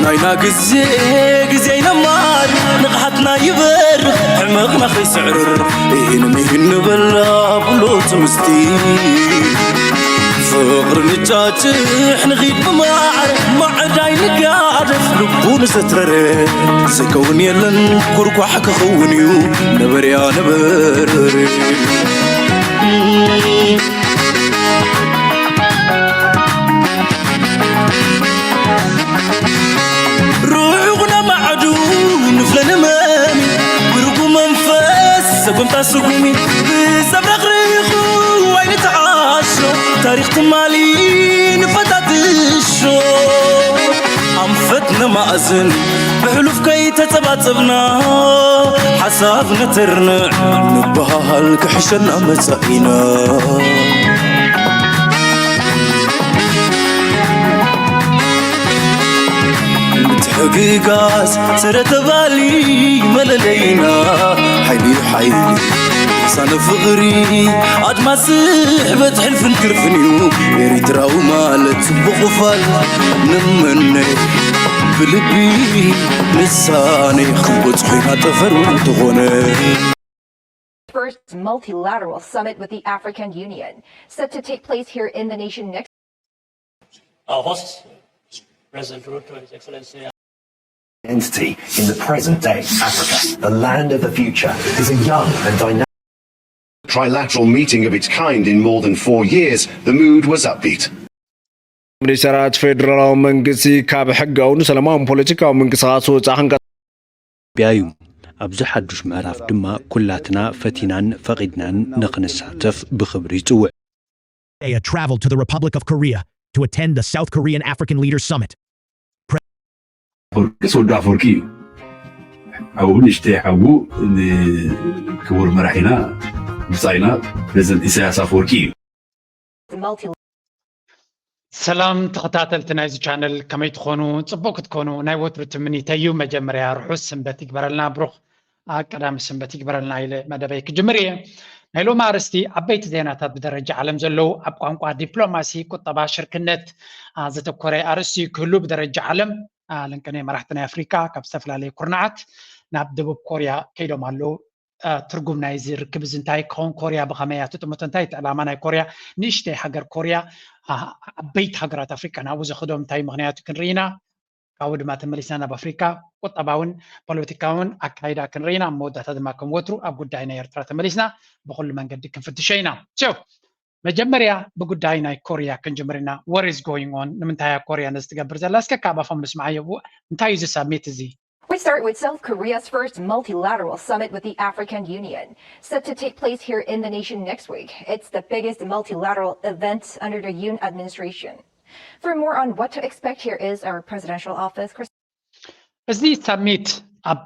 ናይና ግዜ ግዜ ይነማር ንቕሓትና ይበርኽ ሕመቕና ከይስዕርር ኢህን ምሂን ንበላ ብሎ ትምስቲ ፍቕሪ ንጫጭሕ ንኺድ ብማዕረ ማዕዳይ ንጋደፍ ልቡ ንዘትረረ ዝከውን የለን ኩርኳሕ ክኸውን እዩ ነበርያ ነበርር ርሑቕ ነማዕዱ ንፍለ ንመሚ ብርጉ መንፈስ ሰጉምታ ስጉሚ ብዘብረቕርቑ ዋይ ንተዓሾ ታሪኽ ትማሊ ንፈታትሾ ኣንፈት ነማእዝን ብሕሉፍ ከይተጸባጸብና ሓሳብ ነተርንዕ ንበሃል ክሕሸና መጻኢና ምትሕግጋዝ ስረ ተባሊ መለለይና ሓይሊ ሓይሊ ሳነ ፍቕሪ ኣድማስ ስሕበት ሕልፍን ክርፍን እዩ ኤሪትራዊ ማለት ጽቡቕ ፋል ንመነ ብልቢ ንሳነ ክንበጽሖ ኢና ጠፈር እንተኾነ First multilateral summit with the African Union, set to take place here in the nation next. Our host, President Ruto, His Excellency. Entity in the present day, Africa, the land of the future, is a young and dynamic. Trilateral meeting of its kind in more than four years, the mood was upbeat. ሚኒስተራት ፌደራላዊ መንግስቲ ካብ ሕጋውን ሰላማውን ፖለቲካዊ ምንቅስቃስ ወፃእ ክንቀ ኢትዮጵያ እዩ። ኣብዚ ሓዱሽ ምዕራፍ ድማ ኩላትና ፈቲናን ፈቒድናን ንኽንሳተፍ ብኽብሪ ይጽውዕ። Abe traveled to the Republic of Korea to attend the South Korean African Leaders Summit. ኣፈወርቂስ ወዲ ኣፈወርቂ እዩ። ሓዉ ንእሽተይ ሓዉ ንክቡር መራሒና ብጻይና ፕሬዚደንት ኢሳያስ ኣፈወርቂ እዩ። ሰላም ተኸታተልቲ ናይዚ ቻነል ከመይ ትኾኑ? ጽቡቕ ክትኮኑ ናይ ወትሩ ትምኒተይ እዩ። መጀመርያ ርሑስ ሰንበት ይግበረልና፣ ብሩኽ ቀዳሚ ሰንበት ይግበረልና ኢለ መደበይ ክጅምር እየ። ናይ ሎሚ ኣርእስቲ ዓበይቲ ዜናታት ብደረጃ ዓለም ዘለዉ ኣብ ቋንቋ፣ ዲፕሎማሲ፣ ቁጠባ፣ ሽርክነት ዘተኮረ ኣርእስቲ ክህሉ ብደረጃ ዓለም ለንቀነ መራሕቲ ናይ ኣፍሪካ ካብ ዝተፈላለዩ ኩርናዓት ናብ ደቡብ ኮርያ ከይዶም ኣለዉ። ትርጉም ናይዚ ርክብ እዚ እንታይ ክኸውን? ኮርያ ብኸመይ እያ ትጥምቶ? እንታይ እቲ ዕላማ ናይ ኮርያ? ንእሽተይ ሃገር ኮርያ ዓበይቲ ሃገራት ኣፍሪቃ ናብኡ ዘኽዶም እንታይ ምኽንያቱ ክንርኢ ኢና። ካብኡ ድማ ተመሊስና ናብ ኣፍሪካ ቁጠባውን ፖለቲካውን ኣካይዳ ክንርኢ ኢና። ኣብ መወዳእታ ድማ ከም ወትሩ ኣብ ጉዳይ ናይ ኤርትራ ተመሊስና ብኩሉ መንገዲ ክንፍትሾ ኢና። መጀመርያ ብጉዳይ ናይ ኮርያ ክንጅምር ኢና። What is going on? ንምንታይ እያ ኮርያ ነዚ ትገብር ዘላ? እስከ ካብ ኣፎም ንስምዓዮ። እንታይ እዩ እዚ ሳሚት እዚ? We start with South Korea's first multilateral summit with the African Union, set to take place here in the nation next week. It's the biggest multilateral event under the Yoon administration. For more on what to expect, here is our presidential office. እዚ ሳሚት ኣብ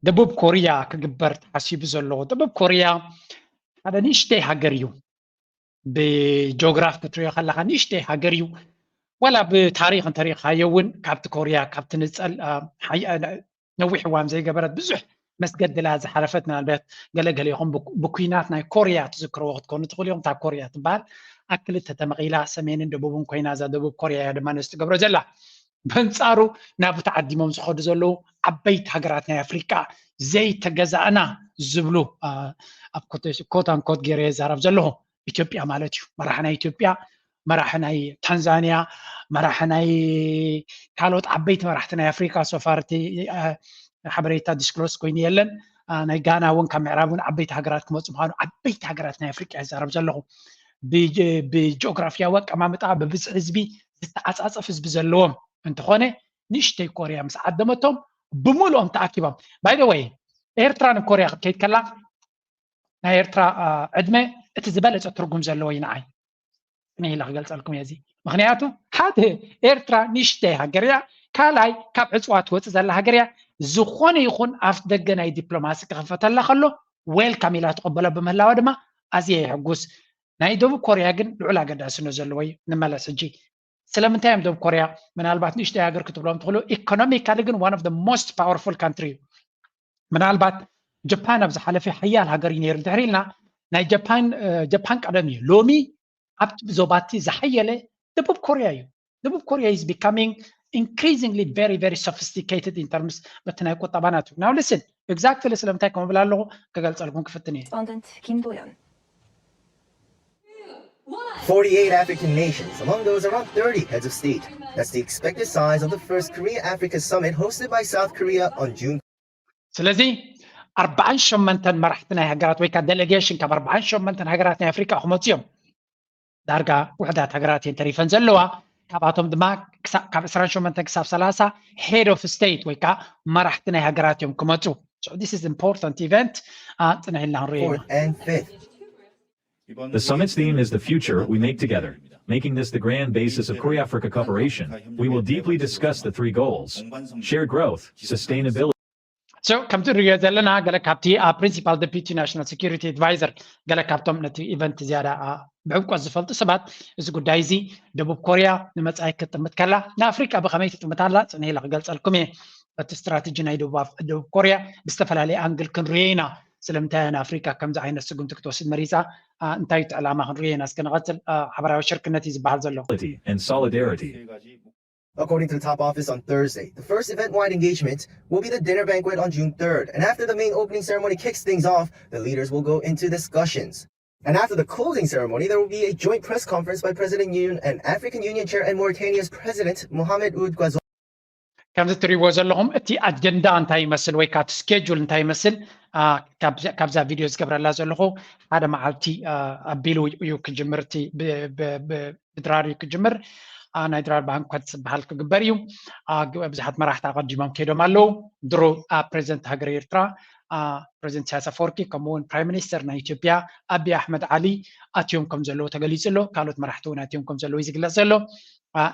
ደቡብ ኮርያ ክግበር ተሓሲቡ ዘሎ። ደቡብ ኮርያ ሓደ ንእሽተይ ሃገር እዩ። ብጂኦግራፍ ክትሪኦ ከለኻ ንእሽተይ ሃገር እዩ። ዋላ ብታሪኽ እንተሪእኻዮ እውን ካብቲ ኮርያ ካብቲ ንፀል ነዊሕ እዋን ዘይገበረት ብዙሕ መስገድላ ዝሓለፈት ምናልባት ገለገለ ኢኹም ብኩናት ናይ ኮርያ ትዝክርዎ ክትኮኑ ትኽእሉ ኢኹም። እታ ኮርያ ትበሃል ኣብ ክልተ ተመቒላ ሰሜንን ደቡብን ኮይና እዛ ደቡብ ኮርያ እያ ድማ ነዚ ትገብሮ ዘላ። በንጻሩ ናብኡ ተዓዲሞም ዝኸዱ ዘለዉ ዓበይቲ ሃገራት ናይ ኣፍሪቃ ዘይተገዛእና ዝብሉ ኣብ ኮት ኣንኮት ገይረ የዛረብ ዘለኹ ኢትዮጵያ ማለት እዩ። መራሒ ናይ ኢትዮጵያ፣ መራሒ ናይ ታንዛንያ፣ መራሒ ናይ ካልኦት ዓበይቲ መራሕቲ ናይ ኣፍሪካ ሶፋርቲ ሓበሬታ ዲስክሎስ ኮይኑ የለን። ናይ ጋና እውን ካብ ምዕራብ እውን ዓበይቲ ሃገራት ክመፁ ምዃኑ ዓበይቲ ሃገራት ናይ ኣፍሪቃ ይዛረብ ዘለኹ። ብጂኦግራፊያዊ ኣቀማምጣ ብብዝሒ ህዝቢ ዝተዓፃፀፍ ህዝቢ ዘለዎም እንተኾነ ንእሽተይ ኮርያ ምስ ዓደመቶም ብምሉኦም ተኣኪቦም ባይደወይ ኤርትራ ንኮርያ ክትከይድ ከላ ናይ ኤርትራ ዕድመ እቲ ዝበለፀ ትርጉም ዘለዎ እዩ ንዓይ። ቅንዕ ኢለ ክገልፀልኩም እየ እዚ። ምክንያቱ ሓደ ኤርትራ ንእሽተይ ሃገር እያ፣ ካልኣይ ካብ ዕፅዋ ትወፅእ ዘላ ሃገር እያ። ዝኾነ ይኹን ኣፍ ደገ ናይ ዲፕሎማሲ ክኽፈተላ ከሎ ዌልካም ኢላ ትቐበሎ ብምህላዋ ድማ ኣዝየ ይሕጉስ። ናይ ደቡብ ኮርያ ግን ልዑል ኣገዳስነት ዘለዎ እዩ። ንመለስ ሕጂ ስለምንታይ እዮም ደቡብ ኮርያ ምናልባት ንእሽተይ ሃገር ክትብሎም ትኽእሉ ኢኮኖሚካሊ ግን one of the most powerful country እዩ። ምናልባት ጀፓን ኣብ ዝሓለፈ ሓያል ሃገር እዩ ነይሩ እንድሕር ኢልና ናይ ጀፓን ጀፓን ቀደም እዩ። ሎሚ ኣብቲ ዞባቲ ዝሓየለ ደቡብ ኮርያ እዩ። ደቡብ ኮርያ is becoming increasingly very, very sophisticated in terms በቲ ናይ ቁጠባ ናቱ። Now listen, exactly ስለምንታይ ከምኡ ብላ ኣለኹ ክገልጸልኩም ክፍትን እየ። Respondent Kim Do-yeon. forty-eight African nations, among those around thirty heads of state. That's the expected size of the first Korea Africa summit hosted by South Korea on June. ስለዚ ኣርባዓን ሸሞንተን መራሕቲ ናይ ሃገራት ወይ ከዓ ዴሌጌሽን ካብ ኣርባዓን ሸሞንተን ሃገራት ናይ ኣፍሪቃ ክመፁ እዮም። ዳርጋ ውሕዳት ሃገራት እየን ተሪፈን ዘለዋ። ካብኣቶም ድማ ክሳ- ካብ ዕስራን ሸሞንተን ክሳብ ሰላሳ head of state ወይ ከዓ መራሕቲ ናይ ሃገራት እዮም ክመፁ። So this is important event. ጽንሕ ኢልና ክንሪኦ ኢና። Fourth and fifth. The summit's theme is the future we make together. Making this the grand basis of Korea Africa cooperation, we will deeply discuss the three goals: shared growth, sustainability, So ከምቲ ንሪኦ ዘለና ገለ ካብቲ ኣብ principal deputy national security advisor ገለ ካብቶም ነቲ event ዝያዳ ብዕምቆት ዝፈልጡ ሰባት እዚ ጉዳይ እዚ ደቡብ ኮርያ ንመጻኢ ክትጥምት ከላ ንኣፍሪቃ ብኸመይ ትጥምት ኣላ ጽንሕ ኢለ ክገልጸልኩም እየ። እቲ ስትራተጂ ናይ ደቡብ ኮርያ ብዝተፈላለየ ኣንግል ክንሪኦ ኢና። ስለምንታይ ንኣፍሪቃ ከምዚ ዓይነት ስጉምቲ ክትወስድ መሪጻ? እንታይ እቲ ዕላማ ክንሪኦ ኢና። እስከ ንቐጽል። ሓበራዊ ሽርክነት እዩ ዝበሃል ዘሎ። and solidarity. According to the top office on Thursday, the first event-wide engagement will be the dinner banquet on June third. And after the main opening ceremony kicks things off, the leaders will go into discussions. And after the closing ceremony, there will be a joint press conference by President Yoon and African Union Chair and Mauritania's President Mohamed Ould Ghazouani. ከምዚ እትሪእዎ ዘለኹም እቲ ኣጀንዳ እንታይ ይመስል ወይ ከዓ እቲ schedule እንታይ ይመስል? ካብዛ ቪድዮ ዝገብረላ ዘለኹ ሓደ መዓልቲ ኣቢሉ እዩ ክጅምር፣ እቲ ብድራር እዩ ክጅምር። ናይ ድራር ባንኮት ዝበሃል ክግበር እዩ። ብዙሓት መራሕቲ ኣቐዲሞም ከይዶም ኣለዉ። ድሮ ፕሬዚደንት ሃገር ኤርትራ ፕሬዚደንት ኢሳያስ ኣፈወርቂ ከምኡ እውን ፕራይም ሚኒስተር ናይ ኢትዮጵያ ኣብይ ኣሕመድ ዓሊ ኣትዮም ከም ዘለዉ ተገሊጹ ኣሎ። ካልኦት መራሕቲ እውን ኣትዮም ከም ዘለዉ እዩ ዝግለጽ ዘሎ።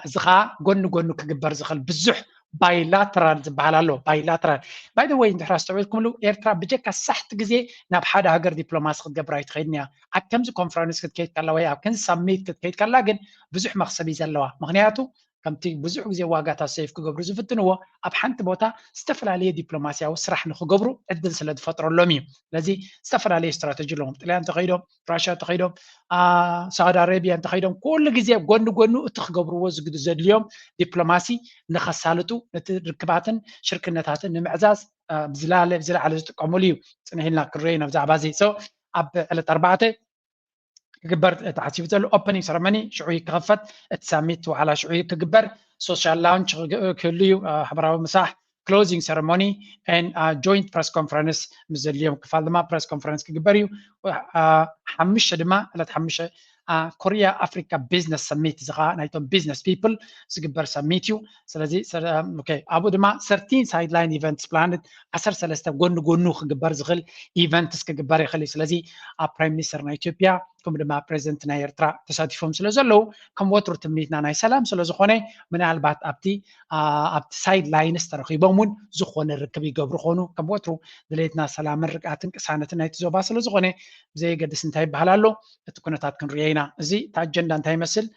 እዚ ከዓ ጎኒ ጎኑ ክግበር ዝኽእል ብዙሕ bilateral ዝበሃል ኣሎ። Bilateral by the way እንድሕር ኣስተውዒልኩምሉ ኤርትራ ብጀካ ሳሕቲ ግዜ ናብ ሓደ ሃገር ዲፕሎማሲ ክትገብር ኣይትኸይድን እያ። ኣብ ከምዚ ኮንፈረንስ ክትከይድ ከላ ወይ ኣብ ከምዚ ሳሚት ክትከይድ ከላ ግን ብዙሕ መኽሰብ እዩ ዘለዋ። ምኽንያቱ ከምቲ ብዙሕ ግዜ ዋጋታት ሰይፍ ክገብሩ ዝፍትንዎ ኣብ ሓንቲ ቦታ ዝተፈላለየ ዲፕሎማሲያዊ ስራሕ ንክገብሩ ዕድል ስለ ዝፈጥረሎም እዩ። ስለዚ ዝተፈላለየ ስትራተጂ ኣለዎም። ጥልያን ተኸይዶም፣ ራሽያ ተኸይዶም፣ ሳውዲ ኣረቢያ እንተኸይዶም ኩሉ ግዜ ጎኒ ጎኑ እቲ ክገብርዎ ዘድልዮም ዲፕሎማሲ ንኸሳልጡ ነቲ ርክባትን ሽርክነታትን ንምዕዛዝ ብዝላለ ብዝለዓለ ዝጥቀሙሉ እዩ። ፅንሕ ኢልና ክንሪኦ ኢና ብዛዕባ እዚ። ኣብ ዕለት ኣርባዕተ ክግበር ተሓሲቡ ዘሎ ኦፐኒንግ ሰረሞኒ ሽዑ ክኸፈት፣ እቲ ሳሚት ዋዕላ ሽዑ ክግበር፣ ሶሻል ላውንች ክህሉ እዩ፣ ሓበራዊ ምሳሕ፣ closing ceremony and joint press conference ምስ ዘድልዮም ክፋል ድማ ፕረስ ኮንፈረንስ ክግበር እዩ። ሓሙሽተ ድማ ዕለት ሓሙሽተ ኮሪያ ኣፍሪካ ቢዝነስ ሰሚት እዚ ከዓ ናይቶም ቢዝነስ ፒፕል ዝግበር ሰሚት እዩ። ስለዚ ኣብኡ ድማ thirteen sideline events planned፣ ዓሰርተ ሰለስተ ጎኒ ጎኑ ክግበር ዝኽእል ኢቨንትስ ክግበር ይኽእል እዩ። ስለዚ ኣብ ፕራይም ሚኒስተር ናይ ኢትዮጵያ ከምኡ ድማ ፕሬዚደንት ናይ ኤርትራ ተሳቲፎም ስለ ዘለዉ ከም ወትሩ ትምኒትና ናይ ሰላም ስለ ዝኾነ ምናልባት ኣብቲ ኣብቲ ሳይድ ላይንስ ተረኺቦም እውን ዝኾነ ርክብ ይገብሩ ኾኑ ከም ወትሩ ድሌትና ሰላምን ርግኣትን ቅሳነትን ናይቲ ዞባ ስለ ዝኾነ ብዘየገድስ እንታይ ይበሃል ኣሎ እቲ ኩነታት ክንሪኦ ኢና። እዚ እቲ ኣጀንዳ እንታይ ይመስል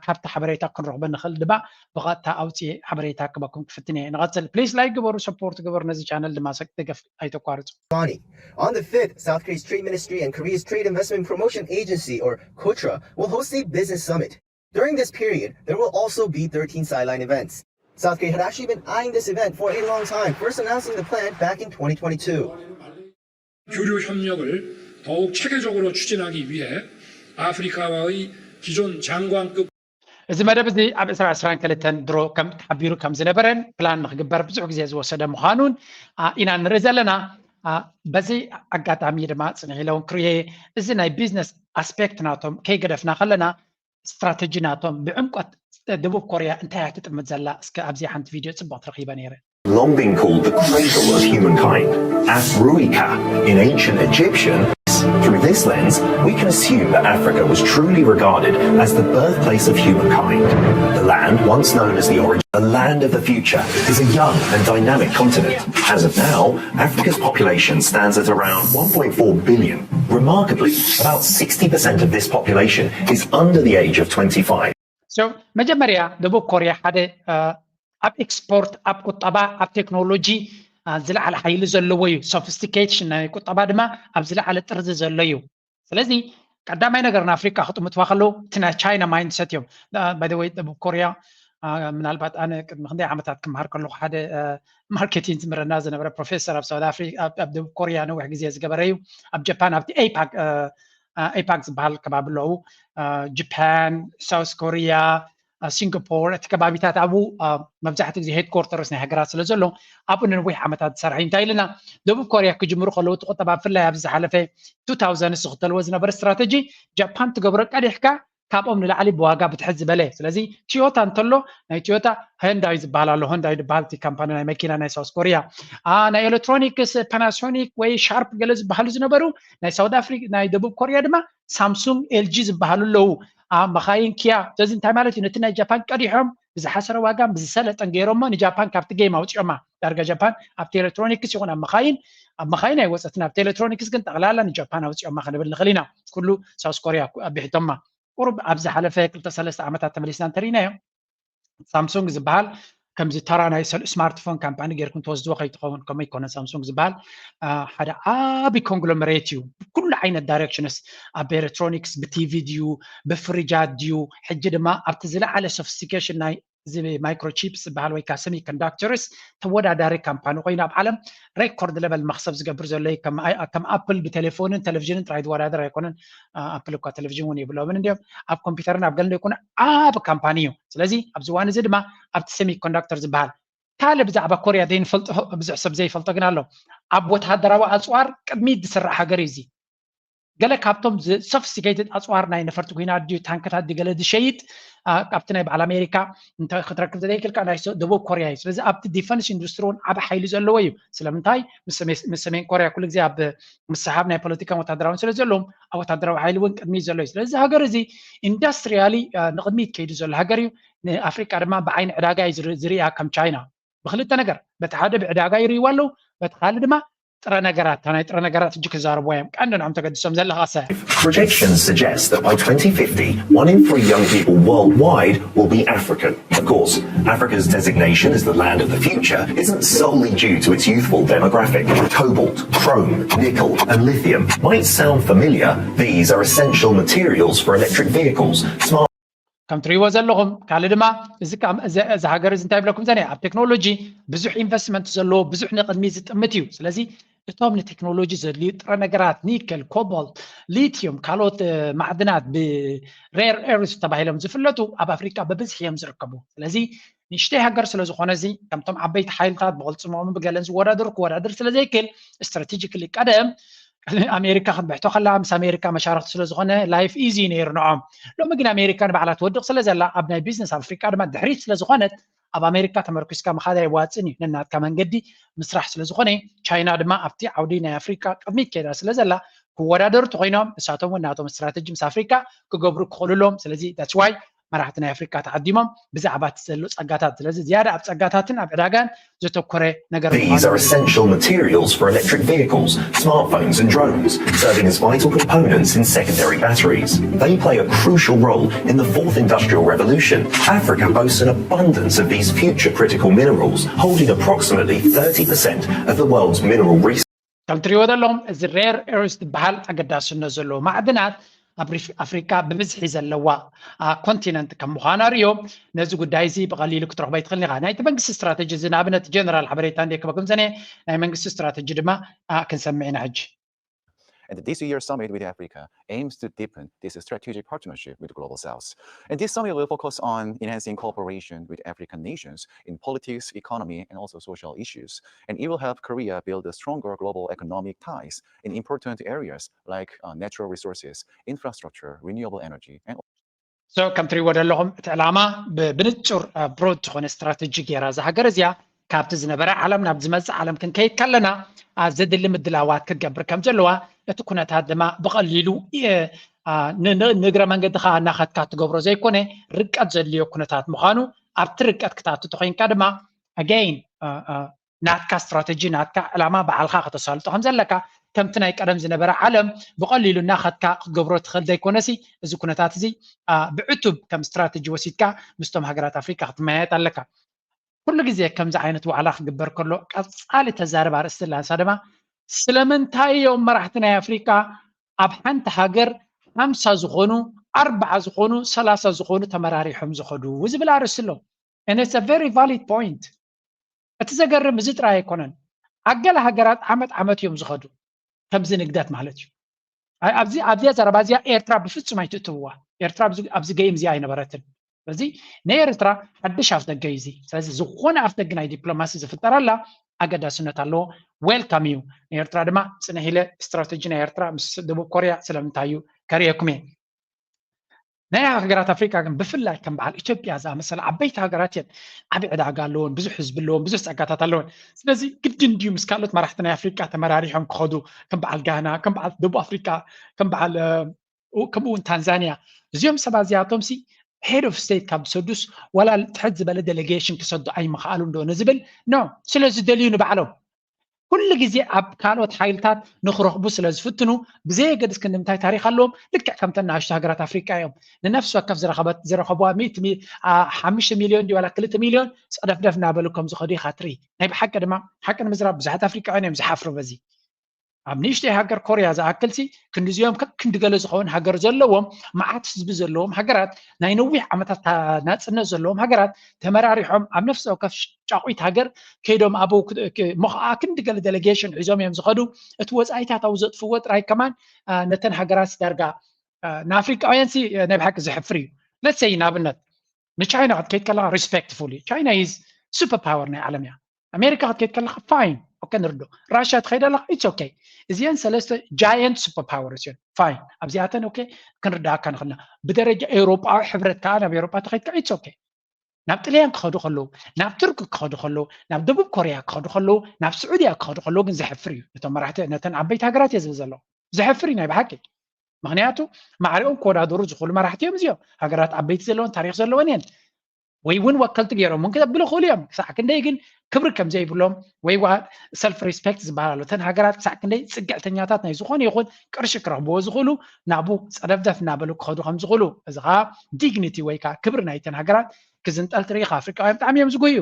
ካብቲ ሓበሬታ ክንረኽቦ ንኽእል ድማ ብቐጥታ ኣውፅኤ ሓበሬታ ክበኩም ክፍትን እየ። ንቐፅል። ፕሊስ ላይክ ግበሩ፣ ሰፖርት ግበሩ፣ ነዚ ቻነል ድማ ደገፍ ኣይተቋርፁ። On the fifth, South Korea's Trade Ministry and Korea's Trade Investment Promotion Agency, or KOTRA, will host a business summit. During this period, there will also be thirteen sideline events. South Korea had actually been eyeing this event for a long time, first announcing the plan back in twenty twenty-two. 교류 협력을 더욱 체계적으로 추진하기 위해 아프리카와의 기존 장관급 እዚ መደብ እዚ ኣብ ዕስራ ዕስራን ክልተን ድሮ ከም ተሓቢሩ ከም ዝነበረን ፕላን ንክግበር ብዙሕ ግዜ ዝወሰደ ምዃኑን ኢና ንርኢ ዘለና። በዚ ኣጋጣሚ ድማ ፅንሕ ኢለ እውን ክርኤ እዚ ናይ ቢዝነስ ኣስፔክት ናቶም ከይገደፍና ከለና ስትራተጂ ናቶም ብዕምቆት ደቡብ ኮርያ እንታይ እያ ትጥምት ዘላ እስከ ኣብዚ ሓንቲ ቪድዮ ፅቡቅ ትረኪበ ነይረ። long been called the cradle of humankind. As Ruika in ancient Egyptian, through this lens, we can assume that Africa was truly regarded as the birthplace of humankind. The land, once known as the origin, the land of the future, is a young and dynamic continent. As of now, Africa's population stands at around one point four billion. Remarkably, about sixty percent of this population is under the age of twenty-five. So መጀመርያ ደቡብ ኮርያ ሓደ ኣብ ኤክስፖርት ኣብ ቁጠባ ኣብ ቴክኖሎጂ ዝለዓለ ሓይሊ ዘለዎ እዩ። ሶፊስቲኬሽን ናይ ቁጠባ ድማ ኣብ ዝለዓለ ጥርዚ ዘሎ እዩ። ስለዚ ቀዳማይ ነገር ንኣፍሪካ ክጥምትዋ ከለዉ እቲ ናይ ቻይና ማይንድሰት እዮም። ባይደወይ ደቡብ ኮርያ ምናልባት ኣነ ቅድሚ ክንደይ ዓመታት ክምሃር ከለኹ ሓደ ማርኬቲንግ ዝምህረና ዝነበረ ፕሮፌሰር ኣብ ሳውት ኣፍሪካ ኣብ ደቡብ ኮርያ ነዊሕ ግዜ ዝገበረ እዩ። ኣብ ጃፓን ኣብቲ ኤፓክ ኤፓክ ዝበሃል ከባቢ ኣለዉ። ጃፓን፣ ሳውት ኮርያ፣ ሲንጋፖር፣ እቲ ከባቢታት ኣብኡ መብዛሕትኡ ግዜ ሄድኮርተርስ ናይ ሃገራት ስለ ዘሎ ኣብኡ ንነዊሕ ዓመታት ዝሰርሐ እዩ። እንታይ ኢልና ደቡብ ኮርያ ክጅምሩ ከለዉ እቲ ቁጠባ ብፍላይ ኣብዚ ዝሓለፈ ቱ ታውዘንድስ ዝኽተልዎ ዝነበረ ስትራተጂ ጃፓን ትገብሮ ቀዲሕካ ካብኦም ንላዕሊ ብዋጋ ብትሕት ዝበለ። ስለዚ ቶዮታ እንተሎ ናይ ቶዮታ ሃንዳይ ዝበሃል ኣሎ። ሃንዳይ ዝበሃል እቲ ካምፓኒ ናይ መኪና ናይ ሳውስ ኮርያ። ናይ ኤሌክትሮኒክስ ፓናሶኒክ ወይ ሻርፕ ገለ ዝበሃሉ ዝነበሩ ናይ ሳውት ኣፍሪካ ናይ ደቡብ ኮርያ ድማ ሳምሱንግ፣ ኤልጂ ዝበሃሉ ኣለዉ። መኻይን ኪያ። ስለዚ እንታይ ማለት እዩ? ነቲ ናይ ጃፓን ቀዲሖም ብዝሓሰረ ዋጋን ብዝሰለጠን ገይሮሞ ንጃፓን ካብቲ ጌም ኣውፅኦማ። ዳርጋ ጃፓን ኣብቲ ኤሌክትሮኒክስ ይኹን ኣብ መኻይን ኣብ መኻይን ኣይወፀትን፣ ኣብቲ ኤሌክትሮኒክስ ግን ጠቕላላ ንጃፓን ኣውፅኦማ ክንብል ንኽእል ኢና። ኩሉ ሳውስ ኮርያ ኣቢሒቶማ። ቁሩብ ኣብ ዝሓለፈ ክልተ ሰለስተ ዓመታት ተመሊስና እንተሪእናዮ ሳምሱንግ ዝበሃል ከምዚ ተራ ናይ ስማርትፎን ካምፓኒ ጌርኩም ትወስድዎ ከይትኸውን። ከምኡ ይኮነ። ሳምሱንግ ዝበሃል ሓደ ዓቢ ኮንግሎመሬት እዩ። ብኩሉ ዓይነት ዳይሬክሽንስ ኣብ ኤሌክትሮኒክስ ብቲቪ ድዩ ብፍሪጃት ድዩ ሕጂ ድማ ኣብቲ ዝለዓለ ሶፊስቲኬሽን ናይ እዚ ማይክሮቺፕስ ዝበሃል ወይ ከዓ ሰሚ ኮንዳክተርስ ተወዳዳሪ ካምፓኒ ኮይኑ ኣብ ዓለም ሬኮርድ ለቨል መክሰብ ዝገብር ዘሎ እዩ። ከም ኣፕል ብቴሌፎንን ቴሌቪዥንን ጥራይ ዝወዳደር ኣይኮነን። ኣፕል እኳ ቴሌቪዥን እውን የብሎምን እንዲም ኣብ ኮምፒውተርን ኣብ ገለ ይኮነ ዓብ ካምፓኒ እዩ። ስለዚ ኣብዚ እዋን እዚ ድማ ኣብቲ ሰሚ ኮንዳክተር ዝበሃል ካልእ ብዛዕባ ኮርያ ዘይንፈልጦ ብዙሕ ሰብ ዘይፈልጦ ግን ኣሎ። ኣብ ወታደራዊ ኣፅዋር ቅድሚት ዝስራሕ ሃገር እዩ። እዚ ገለ ካብቶም ሶፊስቲኬትድ ኣፅዋር ናይ ነፈርቲ ኩናት ድዩ ታንክታት ድዩ ገለ ዝሸይጥ ካብቲ ናይ በዓል ኣሜሪካ ክትረክብ ዘይክልካ ናይ ደቡብ ኮርያ እዩ። ስለዚ ኣብቲ ዲፈንስ ኢንዱስትሪ እውን ዓብ ሓይሊ ዘለዎ እዩ። ስለምንታይ ምስ ሰሜን ኮርያ ኩሉ ግዜ ኣብ ምስሓብ ናይ ፖለቲካን ወታደራውን ስለ ዘለዎም ኣብ ወታደራዊ ሓይሊ እውን ቅድሚት ዘሎ እዩ። ስለዚ ሃገር እዚ ኢንዱስትሪያሊ ንቅድሚት ከይዱ ዘሎ ሃገር እዩ። ንኣፍሪቃ ድማ ብዓይኒ ዕዳጋ እዩ ዝርያ ከም ቻይና ብክልተ ነገር በቲ ሓደ ብዕዳጋ ይርእይዋ ኣለዉ በቲ ካልእ ድማ ጥረ ነገራት ናይ ጥረ ነገራት ሕጂ ክዛረብዋ እዮም ቀንዲ ንዖም ተገድሶም ዘለኻሰ። Projections suggest that by twenty fifty, one in three young people worldwide will be African. Of course, Africa's designation as the land of the future isn't solely due to its youthful demographic. Cobalt, chrome, nickel, and lithium might sound familiar. These are essential materials for electric vehicles, smart ከም ትሪእዎ ዘለኹም ካልእ ድማ እዚ ሃገር እዚ እንታይ ብለኩም ዘነ ኣብ ቴክኖሎጂ ብዙሕ ኢንቨስትመንት ዘለዎ ብዙሕ ንቅድሚ ዝጥምት እዩ። ስለዚ እቶም ንቴክኖሎጂ ዘድልዩ ጥረ ነገራት ኒከል፣ ኮባልት፣ ሊቲዩም፣ ካልኦት ማዕድናት ብሬር ኤርስ ተባሂሎም ዝፍለጡ ኣብ ኣፍሪካ ብብዝሒ እዮም ዝርከቡ። ስለዚ ንእሽተይ ሃገር ስለዝኾነ እዚ ከምቶም ዓበይቲ ሓይልታት ብቅልፅሞምን ብገለን ዝወዳደሩ ክወዳደር ስለዘይክል ስትራቴጂክሊ ቀደም ኣሜሪካ ክትብሕቶ ከላ ምስ ኣሜሪካ መሻርክቲ ስለዝኾነ ላይፍ ኢዚ ነይሩ ንዖም። ሎሚ ግን ኣሜሪካ ንባዕላ ትወድቕ ስለ ዘላ ኣብ ናይ ቢዝነስ ኣፍሪካ ድማ ድሕሪት ስለዝኾነት ኣብ ኣሜሪካ ተመርኩስካ ምኻድ ኣይዋፅን እዩ። ነናትካ መንገዲ ምስራሕ ስለዝኾነ ቻይና ድማ ኣብቲ ዓውዲ ናይ ኣፍሪካ ቅድሚት ከይዳ ስለ ዘላ ክወዳደሩ ተኮይኖም ንሳቶም እውን ናቶም ስትራተጂ ምስ ኣፍሪካ ክገብሩ ክኽእሉ ኣለዎም። ስለዚ that's why መራሕቲ ናይ ኣፍሪካ ተዓዲሞም ብዛዕባ እቲ ዘሎ ፀጋታት ስለዚ ዝያዳ ኣብ ፀጋታትን ኣብ ዕዳጋን ዘተኮረ ነገር These are essential materials for electric vehicles, smartphones and drones, serving as vital components in secondary batteries. They play a crucial role in the fourth industrial revolution. Africa boasts an abundance of these future critical minerals, holding approximately thirty percent of the world's mineral resources. ከም ትሪእዎ ዘለኹም እዚ ሬር ኤርስ ዝበሃል ኣገዳስነት ዘለዎ ማዕድናት ኣብ ኣፍሪካ ብብዝሒ ዘለዋ ኮንቲነንት ከም ምዃና ርዮ ነዚ ጉዳይ እዚ ብቐሊሉ ክትረኽቦ ይትኽእል ኢኻ። ናይቲ መንግስቲ ስትራተጂ እዚ ንኣብነት ጀነራል ሓበሬታ እንደ ክበኩም ዘነ ናይ መንግስቲ ስትራተጂ ድማ ክንሰምዕ ኢና ሕጂ። And this year's summit with Africa aims to deepen this strategic partnership with the Global South. And this summit will focus on enhancing cooperation with African nations in politics, economy, and also social issues. And it will help Korea build a stronger global economic ties in important areas like uh, natural resources, infrastructure, renewable energy, and so ከም ትሪእዎ ዘለኹም እቲ ዕላማ ብንጹር ብሮድ ዝኾነ ስትራተጂ ገይራ እዛ ሃገር እዚኣ ካብቲ ዝነበረ ዓለም ናብ ዝመጽእ ዓለም ክንከይድ ከለና ዘድሊ ምድላዋት ክትገብር ከም ዘለዋ እቲ ኩነታት ድማ ብቐሊሉ ንእግረ መንገድኻ እናኸድካ ትገብሮ ዘይኮነ ርቀት ዘድልዮ ኩነታት ምዃኑ ኣብቲ ርቀት ክትኣቱ ተኮይንካ ድማ ኣገይን ናትካ ስትራተጂ ናትካ ዕላማ ባዕልካ ከተሳልጦ ከም ዘለካ ከምቲ ናይ ቀደም ዝነበረ ዓለም ብቐሊሉ እናኸድካ ክትገብሮ ትኽእል ዘይኮነሲ እዚ ኩነታት እዚ ብዕቱብ ከም ስትራተጂ ወሲድካ ምስቶም ሃገራት ኣፍሪካ ክትመያየጥ ኣለካ። ኩሉ ግዜ ከምዚ ዓይነት ዋዕላ ክግበር ከሎ ቀፃሊ ተዛረብ ኣርእስቲ ላንሳ ድማ ስለምንታይ እዮም መራሕቲ ናይ ኣፍሪካ ኣብ ሓንቲ ሃገር ሓምሳ ዝኾኑ ኣርባዓ ዝኾኑ ሰላሳ ዝኾኑ ተመራሪሖም ዝኸዱ ዝብል ኣርእስቲ ኣሎ። And it's a very valid point. እቲ ዘገርም እዚ ጥራይ ኣይኮነን። ኣብ ገለ ሃገራት ዓመት ዓመት እዮም ዝኸዱ፣ ከምዚ ንግደት ማለት እዩ። ኣብዚ ኣብዚኣ ዘረባ እዚኣ ኤርትራ ብፍጹም ኣይትእትውዋ። ኤርትራ ኣብዚ ገይም እዚኣ ኣይነበረትን። ስለዚ ንኤርትራ ሓድሽ ኣፍደገ እዩ እዚ። ስለዚ ዝኾነ ኣፍደገ ናይ ዲፕሎማሲ ዝፍጠረላ ኣገዳስነት ኣለዎ። ዌልካም እዩ። ንኤርትራ ድማ ጽንሕ ኢለ ስትራተጂ ናይ ኤርትራ ምስ ደቡብ ኮርያ ስለምንታይ እዩ ከርእየኩም እየ። ናይ ሃገራት ኣፍሪቃ ግን ብፍላይ ከም በዓል ኢትዮጵያ ዝኣመሰለ ዓበይቲ ሃገራት እየን። ዓቢ ዕዳጋ ኣለዎን፣ ብዙሕ ህዝቢ ኣለዎን፣ ብዙሕ ጸጋታት ኣለዎን። ስለዚ ግድን ድዩ ምስ ካልኦት መራሕቲ ናይ ኣፍሪቃ ተመራሪሖም ክኸዱ፣ ከም በዓል ጋና፣ ከም በዓል ደቡብ ኣፍሪቃ፣ ከም በዓል ከምኡ እውን ታንዛንያ? እዚኦም ሰባት እዚኣቶም ሲ ሄድ ኦፍ ስቴት ካብ ዝሰዱስ ዋላ ትሕት ዝበለ ዴሌጌሽን ክሰዱ ኣይምኽኣሉን ዶ ንዝብል? ኖ፣ ስለ ዝደልዩ ንባዕሎም። ኩሉ ግዜ ኣብ ካልኦት ሓይልታት ንክረኽቡ ስለ ዝፍትኑ፣ ብዘየገድስ ክንዲ ምንታይ ታሪኽ ኣለዎም። ልክዕ ከምተን ንኣሽቱ ሃገራት ኣፍሪቃ እዮም። ንነፍሲ ወከፍ ዝረኸበ- ዝረኸብዋ ሚእቲ ሚ- ኣ- ሓሙሽተ ሚልዮን ድዩ ዋላ ክልተ ሚልዮን ጸደፍደፍ እናበሉ ከም ዝኸዱ ኢኻ ትርኢ። ናይ ብሓቂ ድማ ሓቂ ንምዝራብ ብዙሓት ኣፍሪቃውያን እዮም ዝሓፍሩ በዚ። ኣብ ንእሽተይ ሃገር ኮርያ ዝኣክልሲ ክንዲዚኦም ከክንዲ ገለ ዝኸውን ሃገር ዘለዎም፣ መዓት ህዝቢ ዘለዎም ሃገራት፣ ናይ ነዊሕ ዓመታት ታ- ናጽነት ዘለዎም ሃገራት ተመራሪሖም ኣብ ነፍሲ ወከፍ ጫቑት ሃገር ከይዶም ኣብኡ ክ- ክ- ሞኽኣ ክንዲ ገለ ዴሌጌሽን ሒዞም እዮም ዝኸዱ። እቲ ወጻኢታት ኣብኡ ዘጥፍዎ ጥራይ ከማን ኣ፣ ነተን ሃገራት ዳርጋ ኣ፣ ንኣፍሪቃውያን ሲ ናይ ብሓቂ ዘሕፍር እዩ። ለትሰይ ንኣብነት ንቻይና ክትከይድ ከለኻ ሪስፔክትፉሊ፣ ቻይና ኢዝ ሱፐር ፓወር ናይ ዓለም እያ። ኣሜሪካ ክትከይድ ከለኻ ፋይን፣ ኦኬ፣ ንርዶ። ራሽያ ትኸይድ ኣለኻ፣ ኢትስ ኦኬ። እዚአን ሰለስተ ጃየንት ሱፐር ፓወርስ እየን። ፋይን፣ ኣብዚኣተን ኦኬ ክንርዳእካ ንኽእልና። ብደረጃ ኤውሮጳዊ ሕብረት ከዓ ናብ ኤውሮጳ ተኸይድካ ኢትስ ኦኬ። ናብ ጥልያን ክኸዱ ከለዉ፣ ናብ ቱርክ ክኸዱ ከለዉ፣ ናብ ደቡብ ኮርያ ክኸዱ ከለዉ፣ ናብ ስዑድያ ክኸዱ ከለዉ ግን ዘሕፍር እዩ። ነቶም መራሕቲ ነተን ዓበይቲ ሃገራት እየ ዝብል ዘለኹ፣ ዘሕፍር እዩ ናይ ብሓቂ። ምክንያቱ ማዕሪኦም ክወዳደሩ ዝኽእሉ መራሕቲ እዮም እዚኦም። ሃገራት ዓበይቲ ዘለወን ታሪክ ዘለወን እየን። ወይ እውን ወከልቲ ገይሮም እውን ክተብሉ ይኽእሉ እዮም። ክሳዕ ክንደይ ግን ክብሪ ከም ዘይብሎም ወይ ዋ ሰልፍ ሪስፔክት ዝበሃል ኣሎ። እተን ሃገራት ክሳዕ ክንደይ ፅግዕተኛታት ናይ ዝኾነ ይኹን ቅርሺ ክረኽብዎ ዝኽእሉ ናብኡ ፀደፍደፍ እናበሉ ክኸዱ ከም ዝኽእሉ፣ እዚ ከዓ ዲግኒቲ ወይ ከዓ ክብሪ ናይተን ሃገራት ክዝንጠል ትርኢ ኢኻ። ኣፍሪቃውያን ብጣዕሚ እዮም ዝጉህዩ።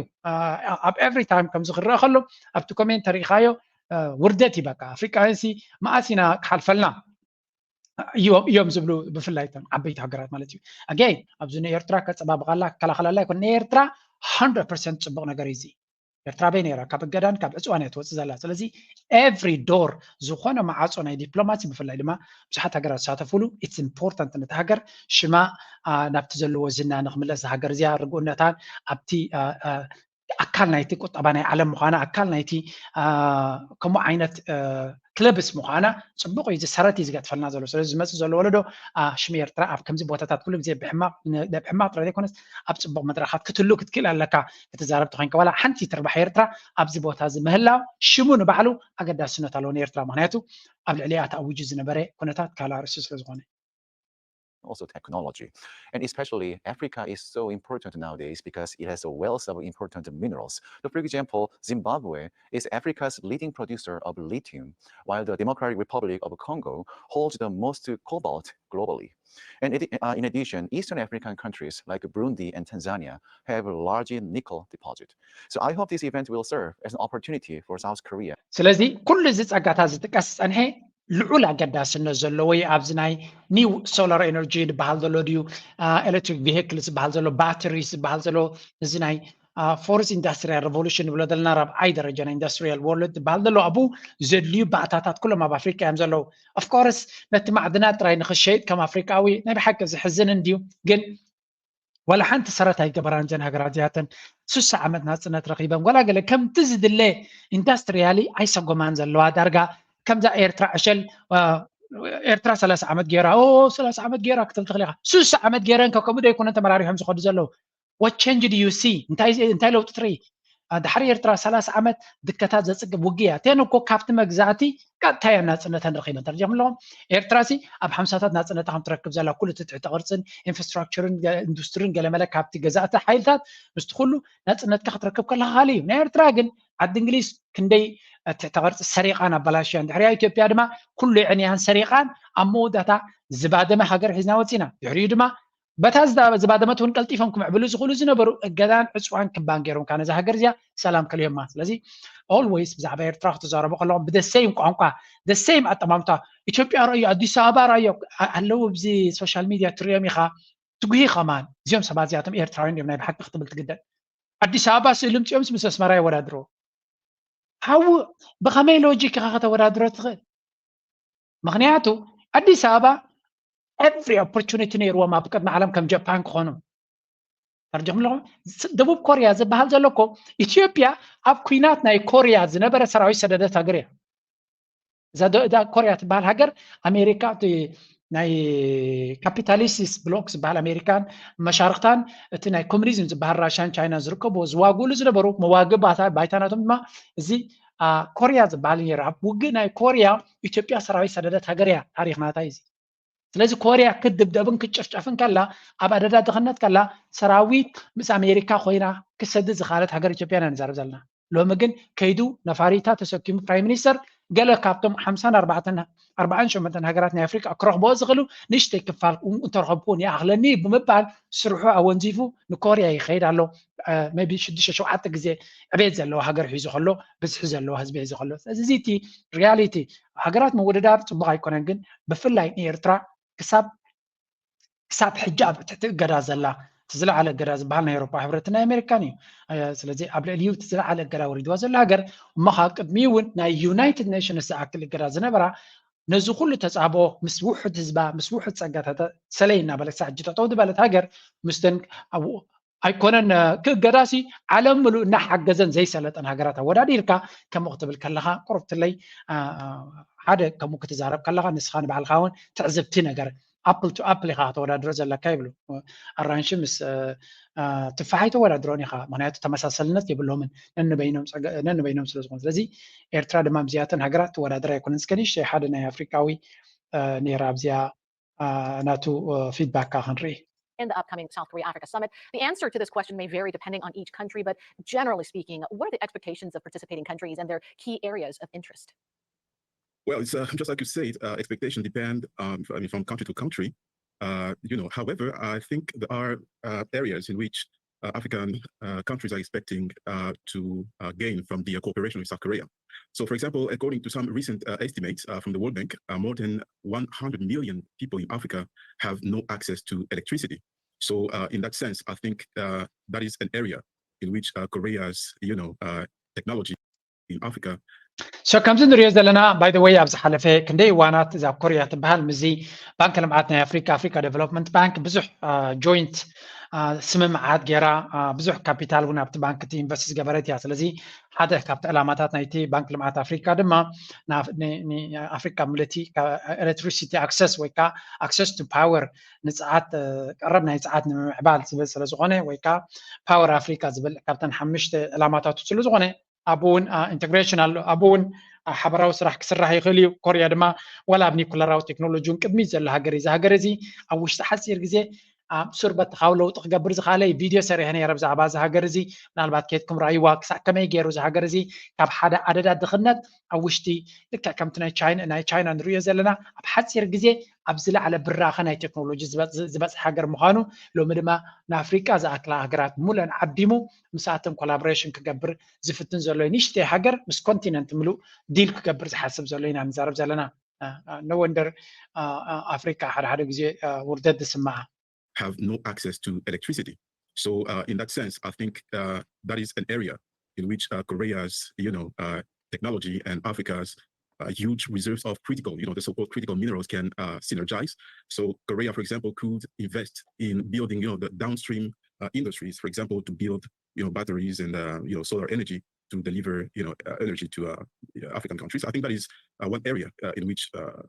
ኣብ ኤቭሪ ታይም ከምዚ ክረአ ከሎ ኣብቲ ኮሜንት ተሪኢኻዮ ውርደት እዩ። በቃ ኣፍሪቃውያን ሲ መኣስ ኢና ክሓልፈልና እዮም እዮም ዝብሉ፣ ብፍላይ እተን ዓበይቲ ሃገራት ማለት እዩ። ኣገይን ኣብዚ ንኤርትራ ከፀባብቓላ ክከላኸላላ ይኮን። ንኤርትራ ሃንድረድ ፐርሰንት ፅቡቕ ነገር እዩ እዚ። ኤርትራ በይ ነይራ ካብ እገዳን ካብ ዕፅዋን እያ ትወፅእ ዘላ። ስለዚ ኤቭሪ ዶር፣ ዝኾነ መዓፆ ናይ ዲፕሎማሲ ብፍላይ ድማ ብዙሓት ሃገራት ዝሳተፉሉ ኢትስ ኢምፖርታንት ነቲ ሃገር ሽማ ናብቲ ዘለዎ ዝና ንክምለስ፣ ሃገር እዚያ ርግኡነታን ኣብቲ ኣካል ናይቲ ቁጠባ ናይ ዓለም ምዃና፣ ኣካል ናይቲ ከምኡ ዓይነት ክለብስ ምዃና ፅቡቕ እዩ። ዝሰረት እዩ ዝገጥፈልና ዘሎ። ስለዚ ዝመፅእ ዘሎ ወለዶ ሽም ኤርትራ ኣብ ከምዚ ቦታታት ኩሉ ግዜ ብሕማቕ ጥራይ ዘይኮነስ ኣብ ፅቡቕ መድረኻት ክትህሉ ክትክእል ኣለካ። ክትዛረብ ተኮይንካ ዋላ ሓንቲ ትርባሕ ኤርትራ ኣብዚ ቦታ እዚ ምህላው ሽሙ ንባዕሉ ኣገዳስነት ኣለዎ ንኤርትራ። ምክንያቱ ኣብ ልዕሊኣ ተኣዊጁ ዝነበረ ኩነታት ካልእ ኣርእስቲ ስለ ዝኾነ። Also technology. And especially Africa is so important nowadays because it has a wealth of important minerals. So for example, Zimbabwe is Africa's leading producer of lithium, while the Democratic Republic of Congo holds the most cobalt globally. And it, uh, in addition, Eastern African countries like Burundi and Tanzania have large nickel deposit. So I hope this event will serve as an opportunity for South Korea. ስለዚ ኩሉ እዚ ጸጋታት ዝጥቀስ ዝጸንሐ ልዑል ኣገዳስነት ዘለዎ እዩ። ኣብዚ ናይ ኒው ሶላር ኤነርጂ ዝበሃል ዘሎ ድዩ ኤሌክትሪክ ቪክል ዝበሃል ዘሎ ባተሪ ዝበሃል ዘሎ እዚ ናይ ፎርስ ኢንዳስትሪያል ሬቮሉሽን ንብሎ ዘለና ራብዓይ ደረጃ ናይ ኢንዳስትሪያል ወርልድ ዝበሃል ዘሎ ኣብኡ ዘድልዩ ባእታታት ኩሎም ኣብ ኣፍሪካ እዮም ዘለዉ። ኦፍኮርስ ነቲ ማዕድናት ጥራይ ንክሸይጥ ከም ኣፍሪካዊ ናይ ብሓቂ ዝሕዝን እንድዩ፣ ግን ዋላ ሓንቲ ሰረት ኣይገበራን እዘን ሃገራት እዚኣተን። ሱሳ ዓመት ናፅነት ረኺበን ዋላ ገለ ከምቲ ዝድለ ኢንዳስትሪያሊ ኣይሰጎማን ዘለዋ። ዳርጋ ከምዛ ኤርትራ ዕሸል ኤርትራ ሰላሳ ዓመት ገይራ ሰላሳ ዓመት ገይራ ክትብል ትኽእል ኢኻ። ሱሳ ዓመት ገይረን ከምኡ ዶ ኣይኮነን ተመራሪሖም ዝኸዱ ዘለዉ? What change do you see? እንታይ ለውጢ ትርኢ? ድሕሪ ኤርትራ ሰላሳ ዓመት ድከታት ዘፅግብ ውግእ እያ። እተን እኮ ካብቲ መግዛእቲ ቀጥታ እየን ናፅነተን ረኺበን። ተረዲኹም ኣለኹም? ኤርትራ ሲ ኣብ ሓምሳታት ናፅነታ ከም ትረክብ ዘላ ኩሉ እቲ ትሕተ ቅርፅን ኢንፍራስትራክቸርን ኢንዱስትሪን ገለመለ ካብቲ ገዛእቲ ሓይልታት ምስቲ ኩሉ ናፅነትካ ክትረክብ ከለካ ካልእ እዩ። ናይ ኤርትራ ግን ዓዲ እንግሊዝ ክንደይ ትሕተ ቅርፂ ሰሪቓን ኣበላሽያን፣ ድሕሪኣ ኢትዮጵያ ድማ ኩሉ የዕንያን ሰሪቓን ኣብ መወዳእታ ዝባደመ ሃገር ሒዝና ወፂና። ድሕሪኡ ድማ በታ ዝባደመት እውን ቀልጢፎም ክምዕብሉ ዝኽእሉ ዝነበሩ እገዳን ዕፅዋን ክባን ገይሮም ከዓ ነዛ ሃገር እዚኣ ሰላም ከልዮማ። ስለዚ ኦልዌይስ ብዛዕባ ኤርትራ ክትዛረቡ ከለኹም ብደሰይም ቋንቋ ደሰይም ኣጠማምታ ኢትዮጵያ ረእዮ፣ ኣዲስ ኣበባ ረእዮ ኣለዉ ኣብዚ ሶሻል ሚድያ ትሪኦም ኢኻ ትጉሂ ከማን። እዚኦም ሰባት እዚኣቶም ኤርትራውያን እዮም ናይ ብሓቂ ክትብል ትግደድ። ኣዲስ ኣበባ ስእሊ ምፅኦምስ ምስ ኣስመራ የወዳድሮ። ሓው ብኸመይ ሎጂክ ኢኻ ከተወዳድሮ ትኽእል? ምኽንያቱ ኣዲስ ኣበባ every opportunity ነይርዎም ኣብ ቅድሚ ዓለም ከም ጃፓን ክኾኑ። ተረዲኹም ኣለኹም? ደቡብ ኮርያ ዝበሃል ዘሎ እኮ ኢትዮጵያ ኣብ ኩናት ናይ ኮርያ ዝነበረ ሰራዊት ሰደደት ሃገር እያ። እዛ ኮርያ ትበሃል ሃገር ኣሜሪካ ናይ ካፒታሊስት ብሎክ ዝበሃል ኣሜሪካን መሻርክታን እቲ ናይ ኮሚኒዝም ዝበሃል ራሽያን ቻይናን ዝርከብዎ ዝዋግእሉ ዝነበሩ መዋግእ ባይታናቶም ድማ እዚ ኮርያ ዝበሃል ነይሩ። ኣብ ውግእ ናይ ኮርያ ኢትዮጵያ ሰራዊት ሰደደት ሃገር እያ። ታሪክ ናታ እዚ። ስለዚ ኮርያ ክትድብደብን ክትጭፍጨፍን ከላ ኣብ ኣደዳ ድኽነት ከላ ሰራዊት ምስ ኣሜሪካ ኮይና ክሰድድ ዝኻለት ሃገር ኢትዮጵያ ኢና ንዛረብ ዘለና። ሎሚ ግን ከይዱ ነፋሪታ ተሰኪሙ ፕራይም ሚኒስተር ገለ ካብቶም ሓምሳን ኣርባዕተን ኣርባዓን ሸሞንተን ሃገራት ናይ ኣፍሪቃ ክረኽቦ ዝኽእሉ ንእሽተይ ክፋል እንተረኸብኩ ይኣኽለኒ ብምባል ስርሑ ኣወንዚፉ ንኮርያ ይኸይድ ኣሎ። ቢ ሽዱሽተ ሸውዓተ ግዜ ዕቤት ዘለዎ ሃገር ሒዙ ከሎ ብዝሒ ዘለዎ ህዝቢ ሒዙ ከሎ እዚ እቲ ሪያሊቲ ሃገራት ምውድዳር ፅቡቅ ኣይኮነን። ግን ብፍላይ ንኤርትራ ክሳብ ክሳብ ሕጂ ኣብ ትሕቲ እገዳ ዘላ እቲ ዝለዓለ እገዳ ዝበሃል ናይ ኤሮፓ ሕብረትን ናይ ኣሜሪካን እዩ። ስለዚ ኣብ ልዕሊኡ እቲ ዝለዓለ እገዳ ወሪድዋ ዘላ ሃገር እሞ ካብ ቅድሚኡ እውን ናይ ዩናይትድ ኔሽንስ ዝኣክል እገዳ ዝነበራ ነዚ ኩሉ ተፃብኦ ምስ ውሑድ ህዝባ ምስ ውሑድ ፀጋታት ሰለይ እናበለት ሳዕ ሕጂ ጠጠው ዝበለት ሃገር ምስተን ኣይኮነን ክእገዳሲ ዓለም ምሉእ እናሓገዘን ዘይሰለጠን ሃገራት ኣወዳዲርካ ከምኡ ክትብል ከለኻ ቁርብትለይ ሓደ ከምኡ ክትዛረብ ከለኻ ንስኻ ንባዕልኻ እውን ትዕዝብቲ ነገር ኣፕል ቱ ኣፕል ኢኻ ከተወዳድሮ ዘለካ ይብሉ። ኣራንሺ ምስ ትፋሕ ኣይተወዳድሮን ኢኻ፣ ምክንያቱ ተመሳሰልነት የብሎምን ነንበይኖም ስለ ዝኾኑ። ስለዚ ኤርትራ ድማ ምስዚኣተን ሃገራት ትወዳደር ኣይኮነን። እስከ ንእሽተይ ሓደ ናይ ኣፍሪቃዊ ነይራ ኣብዚኣ ናቱ ፊድባካ ክንርኢ። In the upcoming South Korea Africa summit, the answer to this question may vary depending on each country, but generally speaking, what are the expectations of participating countries and their key areas of interest? Well, it's uh, just like you said, uh, expectation depend um, I mean, from country to country. Uh, you know, however, I think there are uh, areas in which uh, African uh, countries are expecting uh, to uh, gain from the cooperation with South Korea. So, for example, according to some recent uh, estimates uh, from the World Bank, uh, more than one hundred million people in Africa have no access to electricity. So, uh, in that sense, I think uh, that is an area in which uh, Korea's, you know, uh, technology in Africa so ከምዚ ንሪኦ ዘለና by the way ኣብ ዝሓለፈ ክንደይ እዋናት እዛ ኮርያ ትበሃል ምስዚ ባንክ ልምዓት ናይ ኣፍሪካ ኣፍሪካ ዴቨሎፕመንት ባንክ ብዙሕ ጆይንት ስምምዓት ገይራ ብዙሕ ካፒታል እውን ኣብቲ ባንክ እቲ ኢንቨስት ዝገበረት እያ። ስለዚ ሓደ ካብቲ ዕላማታት ናይቲ ባንክ ልምዓት ኣፍሪካ ድማ ኣፍሪካ ምልቲ ኤሌክትሪሲቲ ኣክሰስ ወይ ከዓ ኣክሰስ ቱ ፓወር ንፅዓት ቀረብ ናይ ፀዓት ንምምዕባል ዝብል ስለዝኾነ ወይ ከዓ ፓወር ኣፍሪካ ዝብል ካብተን ሓሙሽተ ዕላማታቱ ስለዝኾነ ኣብኡ እውን ኢንቴግሬሽን ኣሎ። ኣብኡ እውን ሓበራዊ ስራሕ ክስራሕ ይኽእል እዩ። ኮርያ ድማ ዋላ ኣብ ኒኩለራዊ ቴክኖሎጂ እውን ቅድሚት ዘሎ ሃገር እዩ። እዚ ሃገር እዚ ኣብ ውሽጢ ሓፂር ግዜ ሱር በተኻዊ ለውጢ ክገብር ዝኽኣለ እዩ። ቪድዮ ሰሪሐ ነይረ ብዛዕባ እዚ ሃገር እዚ ምናልባት ከይድኩም ረኣይዋ ክሳዕ ከመይ ገይሩ እዚ ሃገር እዚ ካብ ሓደ ኣደዳ ድኽነት ኣብ ውሽጢ ልክዕ ከምቲ ናይ ቻይና ናይ ቻይና ንሪኦ ዘለና ኣብ ሓፂር ግዜ ኣብ ዝለዓለ ብራኸ ናይ ቴክኖሎጂ ዝበፅሐ ሃገር ምዃኑ ሎሚ ድማ ንኣፍሪቃ ዝኣክላ ሃገራት ሙለን ዓዲሙ ምስኣተን ኮላቦሬሽን ክገብር ዝፍትን ዘሎ እዩ። ንእሽተይ ሃገር ምስ ኮንቲነንት ምሉእ ዲል ክገብር ዝሓስብ ዘሎ ኢና ንዛረብ ዘለና። No wonder ኣፍሪካ ሓደ ሓደ ግዜ ውርደት ዝስምዓ። have no access to electricity. So uh, in that sense, I think uh, that is an area in which uh, Korea's, you know, uh, technology and Africa's uh, huge reserves of critical, you know, the so-called critical minerals can uh, synergize. So Korea, for example, could invest in building, you know, the downstream uh, industries, for example, to build, you know, batteries and, uh, you know, solar energy to deliver, you know, uh, energy to uh, African countries. I think that is uh, one area uh, in which uh,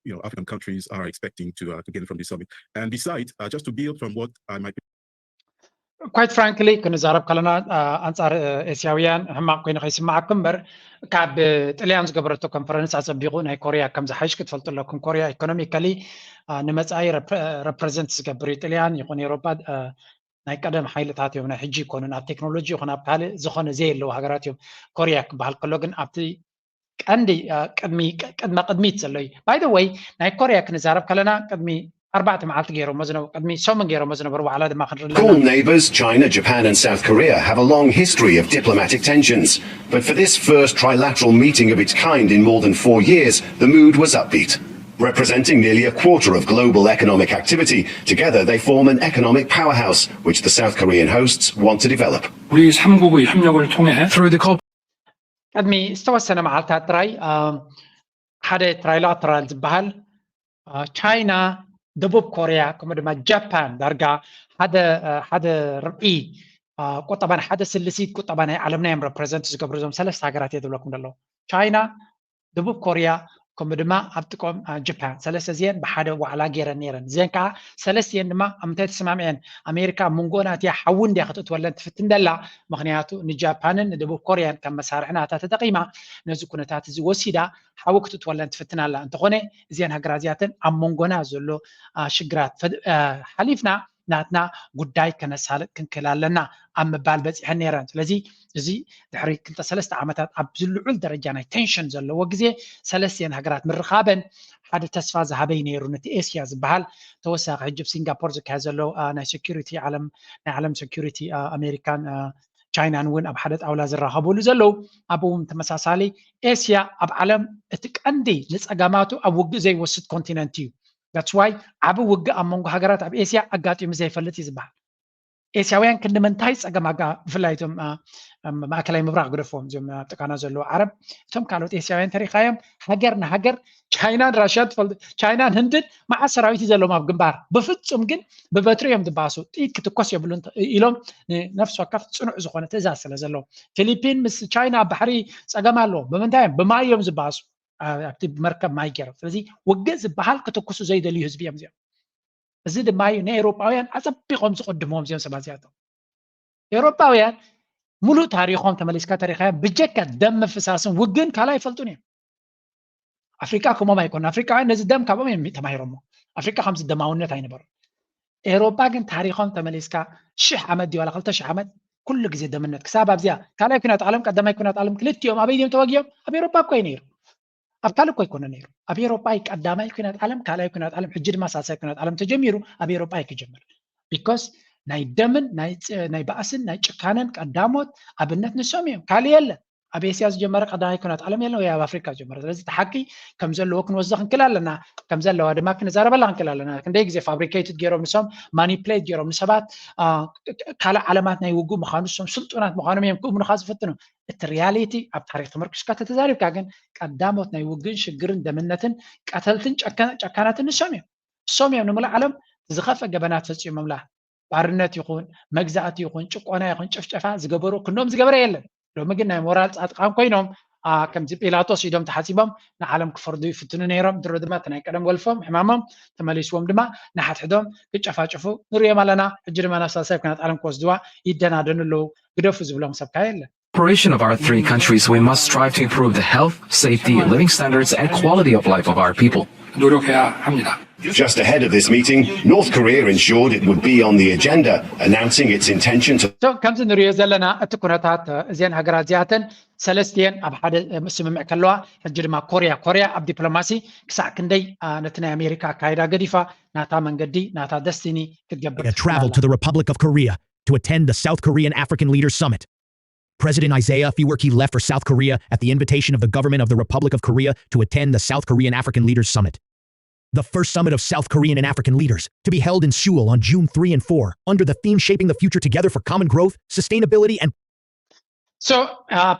you know, African countries are expecting to, uh, to gain from this summit. And besides, uh, just to build from what I might be quite frankly ክንዛረብ ከለና ኣንፃር ኤስያውያን ሕማቅ ኮይኑ ከይስማዓኩም እምበር ካብ ጥልያን ዝገበረቶ ኮንፈረንስ ኣፀቢቁ ናይ ኮርያ ከም ዝሓይሽ ክትፈልጡ ኣለኩም። ኮርያ ኢኮኖሚካሊ ንመፃኢ ረፕረዘንት ዝገብር እዩ። ጥልያን ይኹን ኤሮፓ ናይ ቀደም ሓይልታት እዮም፣ ናይ ሕጂ ይኮኑን። ኣብ ቴክኖሎጂ ይኹን ኣብ ካልእ ዝኾነ ዘየለዉ ሃገራት እዮም። ኮርያ ክበሃል ከሎ ግን ኣብቲ ቀንዲ ቅድሚ ቅድመ ቅድሚት ዘሎ እዩ። By the way ናይ ኮርያ ክንዛረብ ከለና ቅድሚ ኣርባዕተ መዓልቲ ገይሮሞ ዝነበሩ ቅድሚ ሰሙን ገይሮሞ ዝነበሩ ዋዕላ ድማ ክንርኢ ኣለና። Cool neighbours, China, Japan and South Korea have a long history of diplomatic tensions. But for this first trilateral meeting of its kind in more than four years, the mood was upbeat. Representing nearly a quarter of global economic activity, together they form an economic powerhouse, which the South Korean hosts want to develop. 우리 삼 개국이 협력을 통해 Through the cooperation ቅድሚ ዝተወሰነ መዓልታት ጥራይ ሓደ ትራይላተራል ዝበሃል ቻይና፣ ደቡብ ኮርያ ከምኡ ድማ ጃፓን ዳርጋ ሓደ ርብዒ ቁጠባ፣ ሓደ ስልሲት ቁጠባ ናይ ዓለምና እዮም ረፕረዘንት ዝገብሩ። እዞም ሰለስተ ሃገራት እየ ዝብለኩም ዘለዉ፣ ቻይና፣ ደቡብ ኮርያ ከምኡ ድማ ኣብ ጥቆም ጃፓን። ሰለስተ እዚአን ብሓደ ዋዕላ ገይረን ነይረን። እዚአን ከዓ ሰለስቲአን ድማ ኣብ ምንታይ ተሰማሚዐን? ኣሜሪካ ኣብ መንጎ ናትያ ሓዊ እንድያ ክትእትወለን ትፍትን ደላ። ምክንያቱ ንጃፓንን ንደቡብ ኮርያን ከም መሳርሒ ናታ ተጠቂማ ነዚ ኩነታት እዚ ወሲዳ ሓዊ ክትእትወለን ትፍትን ኣላ። እንተኾነ እዚአን ሃገራት እዚኣተን ኣብ መንጎና ዘሎ ሽግራት ሓሊፍና ናትና ጉዳይ ከነሳልጥ ክንክእል ኣለና ኣብ ምባል በፂሐን ነይረን። ስለዚ እዚ ድሕሪ ክልተ ሰለስተ ዓመታት ኣብዚ ልዑል ደረጃ ናይ ቴንሽን ዘለዎ ግዜ ሰለስቲአን ሃገራት ምርኻበን ሓደ ተስፋ ዝሃበይ ነይሩ። ነቲ ኤስያ ዝበሃል ተወሳኺ ሕጂ ኣብ ሲንጋፖር ዝካየድ ዘሎ ናይ ሴኩሪቲ ዓለም ናይ ዓለም ሴኩሪቲ ኣሜሪካን ቻይናን እውን ኣብ ሓደ ጣውላ ዝራኸብሉ ዘለዉ ኣብኡ እውን ተመሳሳሊ ኤስያ ኣብ ዓለም እቲ ቀንዲ ንፀገማቱ ኣብ ውግእ ዘይወስድ ኮንቲነንት እዩ። That's why ዓቢ ውግእ ኣብ መንጎ ሃገራት ኣብ ኤስያ ኣጋጢሙ ዘይፈልጥ እዩ ዝበሃል። ኤስያውያን ክንዲ ምንታይ ፀገም ኣጋ ብፍላይ እቶም ማእከላይ ምብራቕ ግደፎም እዚኦም ኣብ ጥቃና ዘለዉ ዓረብ እቶም ካልኦት ኤስያውያን ተሪኻዮም ሃገር ንሃገር ቻይናን ራሽያ ትፈልጡ ቻይናን ህንድን መዓት ሰራዊት እዩ ዘለዎም ኣብ ግንባር ብፍፁም ግን ብበትሪ እዮም ዝበኣሱ ጥይት ክትኮስ የብሉን ኢሎም ንነፍሲ ወከፍ ፅኑዕ ዝኾነ ትእዛዝ ስለ ዘለዎም ፊሊፒን ምስ ቻይና ኣብ ባሕሪ ፀገም ኣለዎም ብምንታይ እዮም ብማይ እዮም ዝበኣሱ ኣብቲ መርከብ ማይ ገይሮም ስለዚ ውግእ ዝበሃል ክትኩሱ ዘይደልዩ ህዝቢ እዮም እዚኦም እዚ ድማ እዩ ንኤውሮጳውያን ኣጸቢቖም ዝቕድምዎም እዚኦም ሰባት እዚኣቶም ኤውሮጳውያን ሙሉእ ታሪኾም ተመሊስካ ተሪኻያ ብጀካ ደም ምፍሳስን ውግእን ካልእ ኣይፈልጡን እዮም ኣፍሪቃ ከምኦም ኣይኮኑን ኣፍሪቃውያን ነዚ ደም ካብኦም እዮም ተማሂሮሞ ኣፍሪቃ ከምዚ ደማውነት ኣይነበሩን ኤውሮጳ ግን ታሪኾም ተመሊስካ ሽሕ ዓመት ድዩ ዋላ ክልተ ሽሕ ዓመት ኩሉ ግዜ ደምነት ክሳብ ኣብዚኣ ካልኣይ ኩናት ዓለም ቀዳማይ ኩናት ዓለም ክልቲኦም ኣበይ ድዮም ተዋጊኦም ኣብ ኤውሮጳ እኮ እዩ ነይሩ ኣብ ካልእ እኮ ኣይኮነ ነይሩ ኣብ ኤውሮጳ እዩ ቀዳማይ ኩናት ዓለም ካልኣይ ኩናት ዓለም ሕጂ ድማ ሳልሳይ ኩናት ዓለም ተጀሚሩ ኣብ ኤውሮጳ እዩ ክጀምር because ናይ ደምን ናይ ባእስን ናይ ጭካነን ቀዳሞት ኣብነት ንሶም እዮም ካልእ የለን ኣብ ኤስያ ዝጀመረ ቀዳማይ ኩናት ዓለም የለን ወይ ኣብ ኣፍሪካ ዝጀመረ ስለዚ እቲ ሓቂ ከም ዘለዎ ክንወስዶ ክንክል ኣለና ከም ዘለዋ ድማ ክንዛረበላ ክንክል ኣለና ክንደይ ግዜ ፋብሪኬትድ ገይሮም ንሶም ማኒፕሌት ገይሮም ንሰባት ካልእ ዓለማት ናይ ውጉእ ምዃኑ ንሶም ስልጡናት ምዃኖም እዮም ክእምኑኻ ዝፍትኑ እቲ ሪያሊቲ ኣብ ታሪክ ተመርኪስካ ተተዛሪብካ ግን ቀዳሞት ናይ ውግእን ሽግርን ደምነትን ቀተልትን ጨካናትን ንሶም እዮም ንሶም እዮም ንምሉእ ዓለም ዝኸፍአ ገበናት ፈፂሞምላ ባርነት ይኹን መግዛእቲ ይኹን ጭቆና ይኹን ጭፍጨፋ ዝገበሩ ክንዶም ዝገበረ የለን ሎሚ ግን ናይ ሞራል ፃድቃን ኮይኖም ከምዚ ጲላጦስ ኢዶም ተሓፂቦም ንዓለም ክፈርዱ ይፍትኑ ነይሮም ድሮ ድማ እቲ ናይ ቀደም ወልፎም ሕማሞም ተመሊስዎም ድማ ንሓድሕዶም ክጨፋጭፉ ንሪኦም ኣለና ሕጂ ድማ ናብ ሳልሳይ ኩናት ዓለም ክወስድዋ ይደናደኑ ኣለዉ ግደፉ ዝብሎም ሰብካ የለን Cooperation of our three countries, we must strive to improve the health, safety, living standards, and quality of life of our people. ዶዶከያ ሓሚዳ Just ahead of this meeting, North Korea ensured it would be on the agenda, announcing its intention to ከምዚ ንሪኦ ዘለና እቲ ኩነታት እዚአን ሃገራት እዚኣተን ሰለስቲአን ኣብ ሓደ ስምምዕ ከለዋ ሕጂ ድማ ኮርያ ኮርያ ኣብ ዲፕሎማሲ ክሳዕ ክንደይ ነቲ ናይ ኣሜሪካ ኣካይዳ ገዲፋ ናታ መንገዲ ናታ ደስቲኒ ክትገብር traveled to the Republic of Korea to attend the South Korean African Leaders Summit. President Isaias Afewerki left for South Korea at the invitation of the government of the Republic of Korea to attend the South Korean African Leaders Summit, the first summit of South Korean and African leaders, to be held in Seoul on June three and four, under the theme Shaping the Future Together for Common Growth, Sustainability, and so